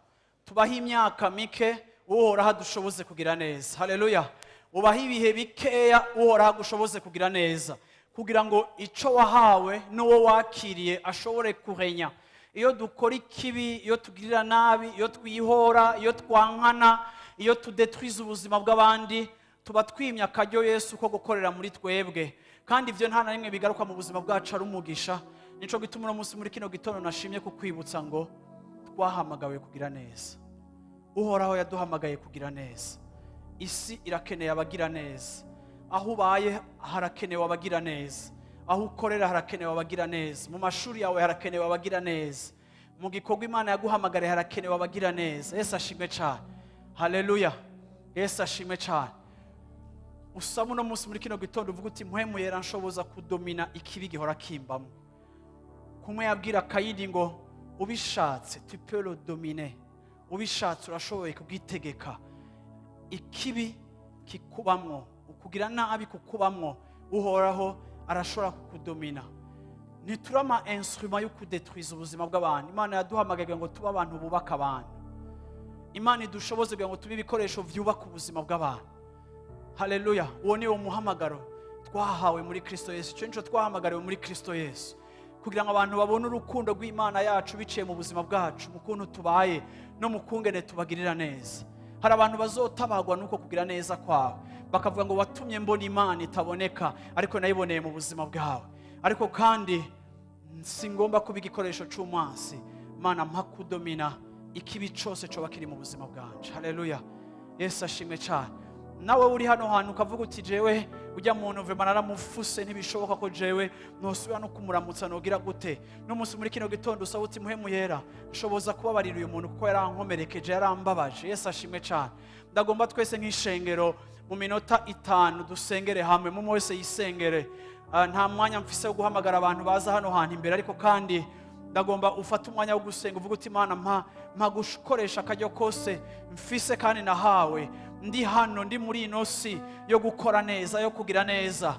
Tubaho imyaka mike, Uhoraho adushoboze kugira neza. Haleluya! Ubaho ibihe bikeya, Uhoraho agushoboze kugira neza, kugira ngo icyo wahawe n'uwo wakiriye ashobore kurenya. Iyo dukora ikibi, iyo tugirira nabi, iyo twihora, iyo twankana, iyo tudetwiza ubuzima bw'abandi, tuba twimye akaryo Yesu ko gukorera muri twebwe, kandi ibyo nta na rimwe bigaruka mu buzima bwacu ari umugisha. Nico gituma uno munsi muri kino gitondo nashimye kukwibutsa ngo twahamagawe kugira neza. Uhoraho yaduhamagaye kugira neza. Isi irakeneye abagira neza. Aho ubaye harakenewe abagira neza, aho ukorera harakenewe abagira neza, mu mashuri yawe harakenewe abagira neza, mu gikorwa Imana yaguhamagariye harakenewe abagira neza. Yesu ashimwe cyane. Haleluya! Yesu ashimwe cyane. Usaba uno munsi muri kino gitondo, uvuga uti: "Mpwemu Yera, nshoboza kudomina ikibi gihora kimbamo." Kumwe yabwira Kayini ngo ubishatse tu peux le dominer, ubishatse urashoboye kugitegeka. Ikibi kikubamwo, ukugira nabi kukubamwo, Uhoraho arashobora kukudomina. Ntituri ama instrument yo kudetwiza ubuzima bw'abantu. Imana yaduhamagaye ngo tube abantu bubaka abantu. Imana idushoboze kugira ngo tube ibikoresho byubaka ubuzima bw'abantu. Haleluya! Uwo ni wo muhamagaro twahawe muri Kristo Yesu. Icyo nicyo twahamagariwe muri Kristo Yesu, kugira ngo abantu babone urukundo rw'Imana yacu biciye mu buzima bwacu, mu kuntu tubaye no mu kungene tubagirira neza. Hari abantu bazotabagwa nuko kugira neza kwawe, bakavuga ngo watumye mbona Imana itaboneka, ariko nayiboneye mu buzima bwawe. Ariko kandi si ngomba kuba igikoresho c'umwansi. Mana, mpa kudomina ikibi cose coba kiri mu buzima bwanje. Haleluya! Yesu ashimwe cyane. Nawe uri hano hantu ukavuga uti: "Jewe ujya muntu vraiment naramufuse, ntibishoboka ko jewe nosubira no kumuramutsa, nogira gute?" N'umunsi muri kino gitondo usaba uti: "Mpwemu Yera, nshoboza kubabarira uyu muntu kuko yarankomerekeje, yarambabaje." Yesu ashimwe cyane. Ndagomba twese nk'ishengero mu minota 5 dusengere hamwe, mumwe wese yisengere. Nta mwanya mfise wo guhamagara abantu baza hano hantu imbere, ariko kandi ndagomba ufate umwanya wo gusenga, uvuga uti: "Imana, mpa gukoresha akaryo kose mfise kandi nahawe, ndi hano, ndi muri ino si, yo gukora neza, yo kugira neza.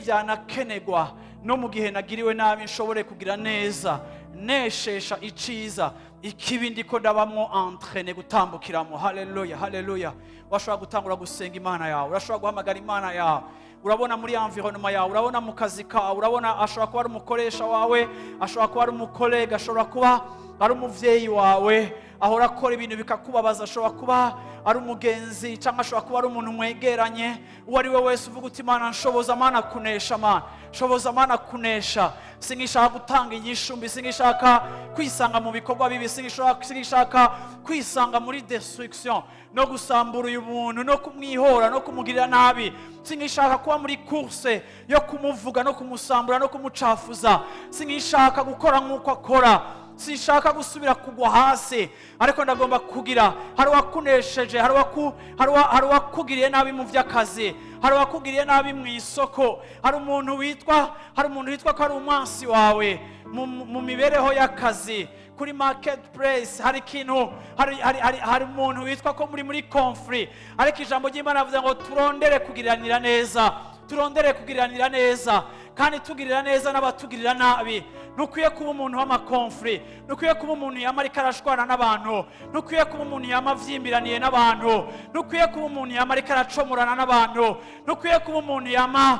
Nibyanakenegwa no mu gihe nagiriwe nabi, nshobore kugira neza, neshesha iciza ikibi ndiko ndabamwo entraîné gutambukiramo." Haleluya, haleluya! Washobora gutangura gusenga Imana yawe, urashobora guhamagara Imana yawe. Urabona muri environnement yawe, urabona mu kazi kawe, urabona ashobora kuba ari umukoresha wawe, ashobora kuba ari umu collègue, ashobora kuba ari umuvyeyi wawe ahora akora ibintu bikakubabaza, ashobora kuba ari umugenzi, cyangwa ashobora kuba ari umuntu mwegeranye. Uwo ari we wese, uvuga uti: "Imana, nshoboza, Mana, kunesha, Mana, nshoboza, Mana, kunesha. Singishaka gutanga inyishu mbi, singishaka kwisanga mu bikorwa bibi, singishaka kwisanga muri destruction no gusambura uyu muntu no kumwihora no kumugirira nabi. Singishaka kuba muri course yo kumuvuga no kumusambura no kumucafuza. Singishaka gukora nk'uko akora, sinshaka gusubira kugwa hasi, ariko ndagomba kugira." Hari uwakunesheje, hari uwakugiriye nabi mu by'akazi, hari uwakugiriye nabi mu isoko, hari umuntu witwa ko ari umwansi wawe mu mibereho y'akazi, kuri market place. Hari ikintu hari umuntu witwa ko muri conflit, ariko ijambo ry'Imana rivuze ngo turondere kugiranira neza, turondere kugiranira neza, kandi tugirira neza n'abatugirira nabi. Ntukwiye kuba umuntu w'ama conflits, ntukwiye kuba umuntu yama ariko arashwana n'abantu, ntukwiye kuba umuntu yama avyimbiraniye n'abantu, ntukwiye kuba umuntu yama ariko aracomorana n'abantu, ntukwiye kuba umuntu yama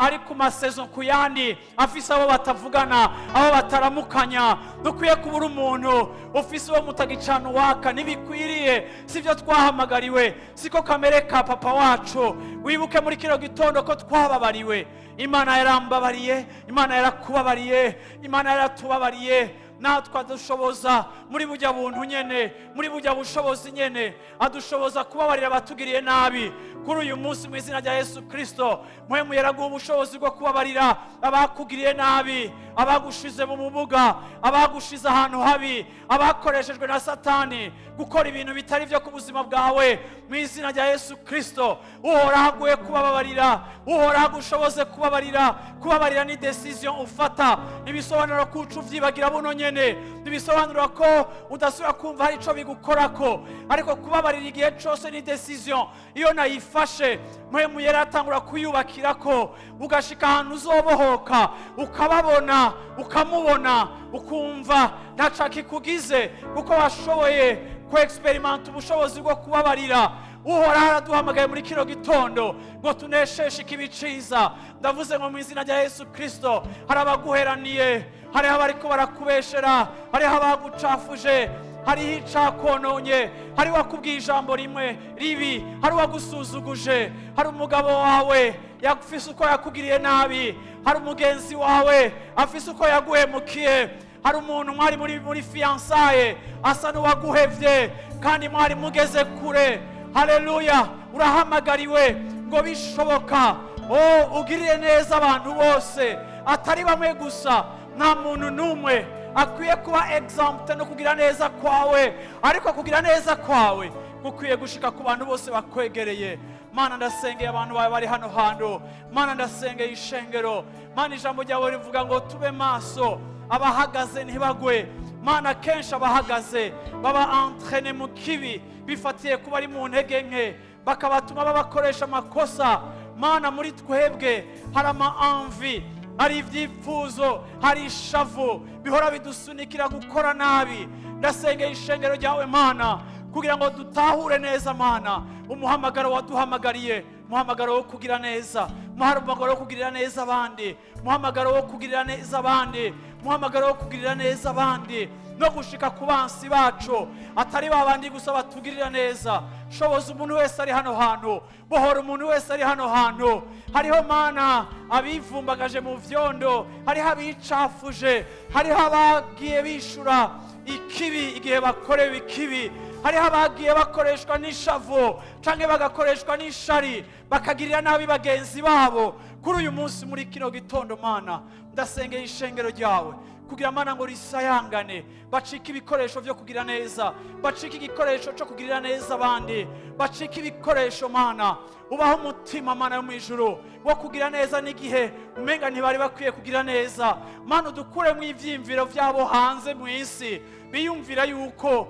ari ku masezo ku yandi, afise abo batavugana, abo bataramukanya. Dukwiye kuba uri umuntu ufise uwo mutagicana uwaka. Ntibikwiriye, sibyo twahamagariwe, siko kamere ka papa wacu. Wibuke muri kino gitondo ko twababariwe. Imana yarambabariye, Imana yarakubabariye, Imana yaratubabariye. Natwe adushoboza muri bujya buntu nyene, muri bujya bushobozi nyene, adushoboza kubabarira abatugiriye nabi. Kuri uyu munsi, mu izina rya Yesu Kirisito, Mpwemu Yera aguha ubushobozi bwo kubabarira abakugiriye nabi, abagushize mu bumuga, abagushize ahantu habi, abakoreshejwe na Satani gukora ibintu bitari byo ku buzima bwawe. Mu izina rya Yesu Kirisito, Uhoraho aguhe kubabarira, Uhoraho agushoboze kubabarira. Kubabarira ni décision ufata. Ntibisobanura ko uca uvyibagira buno nyene, ntibisobanura ko udasubira kumva hari ico bigukorako, ariko kubabarira igihe cose ni décision. Iyo nayifashe, Mpwemu Yera atangura kuyubakirako, ugashika ahantu uzobohoka, ukababona, ukamubona, ukumva ntaco kikugize, kuko washoboye ku expérimenter ubushobozi bwo kubabarira. Uhoraho araduhamagaye muri kino gitondo ngo tunesheshe ikibi ciza. Ndavuze ngo mu izina rya Yesu Kirisito, hari abaguheraniye, hariho abariko barakubeshera, hariho abagucafuje, hariho icakononye, hari uwakubwiye ijambo rimwe ribi, hari uwagusuzuguje, hari umugabo wawe yafise uko yakugiriye nabi, hari umugenzi wawe afise uko yaguhemukiye, hari umuntu mwari muri fiançailles asa n'uwaguhevye kandi mwari mugeze kure. Haleluya! Urahamagariwe ngo bishoboka o ugirire neza abantu bose, atari bamwe gusa. Nta muntu n'umwe akwiye kuba exempt no kugira neza kwawe, ariko kugira neza kwawe gukwiye gushika ku bantu bose bakwegereye. Mana, ndasengeye abantu bawe bari hano hantu. Mana, ndasengeye ishengero. Mana, ijambo ryawe rivuga ngo tube maso, abahagaze ntibagwe. Mana, kenshi abahagaze baba entraînés mu kibi, bifatiye kuba ari mu ntege nke, bakabatuma babakoresha amakosa. Mana, muri twebwe hari ama envie, hari ibyifuzo, hari ishavu bihora bidusunikira gukora nabi. Ndasengeye ishengero ryawe, Mana, kugira ngo dutahure neza, Mana, umuhamagaro waduhamagariye, umuhamagaro wo kugira neza, umuhamagaro wo kugirira neza abandi, umuhamagaro wo kugirira neza abandi, umuhamagaro wo kugirira neza abandi no gushika ku bansi bacu, atari ba bandi gusa batugirira neza. Shoboza umuntu wese ari hano hantu, bohora umuntu wese ari hano hantu. Hariho, Mana, abivumbagaje mu vyondo, hariho abicafuje, hariho abagiye bishura ikibi igihe bakorewe ikibi, hariho abagiye bakoreshwa n'ishavu canke bagakoreshwa n'ishari, bakagirira nabi bagenzi babo. Kuri uyu munsi, muri kino gitondo, Mana, ndasengeye ishengero ryawe kugira, Mana, ngo risayangane, bacike ibikoresho byo kugira neza, bacike igikoresho cyo kugirira neza abandi, bacike ibikoresho. Mana, ubaho umutima, Mana yo mu ijuru, wo kugira neza n'igihe umenga ntibari bakwiye kugira neza. Mana, udukuremo ivyiyumviro byabo hanze mu isi, biyumvira yuko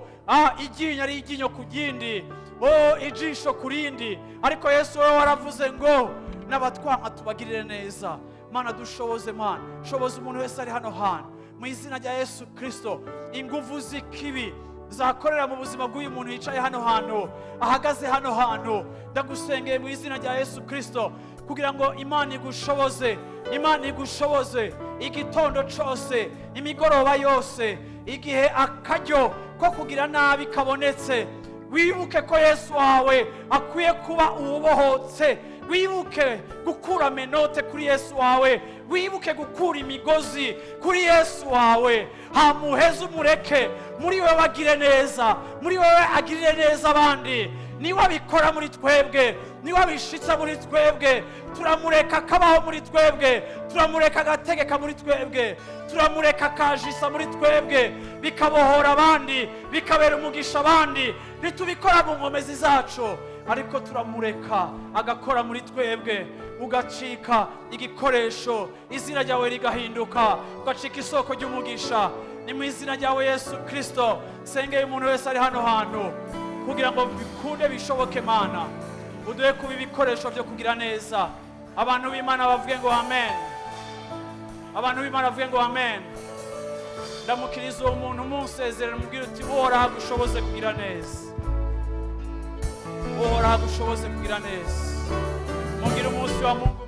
iryinyo ari iryinyo ku ryindi, o ijisho ku rindi, ariko Yesu, wowe waravuze ngo n'abatwanka tubagirire neza. Mana, dushoboze. Mana, shoboza umuntu wese ari hano hantu mu izina rya Yesu Kirisito. Ingufu z'ikibi zakorera mu buzima bw'uyu muntu yicaye hano hantu, ahagaze hano hantu, ndagusengeye mu izina rya Yesu Kirisito kugira ngo Imana igushoboze, Imana igushoboze igitondo cose, imigoroba yose, igihe akaryo ko kugira nabi kabonetse, wibuke ko Yesu wawe akwiye kuba uwubohotse. Wibuke gukura menottes kuri Yesu wawe, wibuke gukura imigozi kuri Yesu wawe, hamuheze umureke muri wewe agire neza, muri wewe agirire neza abandi. Niwe abikora muri twebwe, niwe abishitsa muri twebwe. Turamureka akabaho muri twebwe, turamureka agategeka muri twebwe, turamureka akajisa muri twebwe, bikabohora abandi, bikabera umugisha abandi. Ntitubikora mu nkomezi zacu, ariko turamureka agakora muri twebwe, ugacika igikoresho, izina ryawe rigahinduka, ugacika isoko ry'umugisha. Ni mu izina ryawe Yesu Kirisito sengeye umuntu wese ari hano hantu kugira ngo bikunde, bishoboke. Mana, uduhe kuba ibikoresho byo kugira neza. Abantu b'Imana bavuge ngo amen. Abantu b'Imana bavuge ngo amen. Ndamukiriza uwo muntu, umusezerera, umubwira uti: "Uhoraho agushoboze kugira neza, Uhoraho agushoboze kugira neza." Mugire umunsi wa Mungu.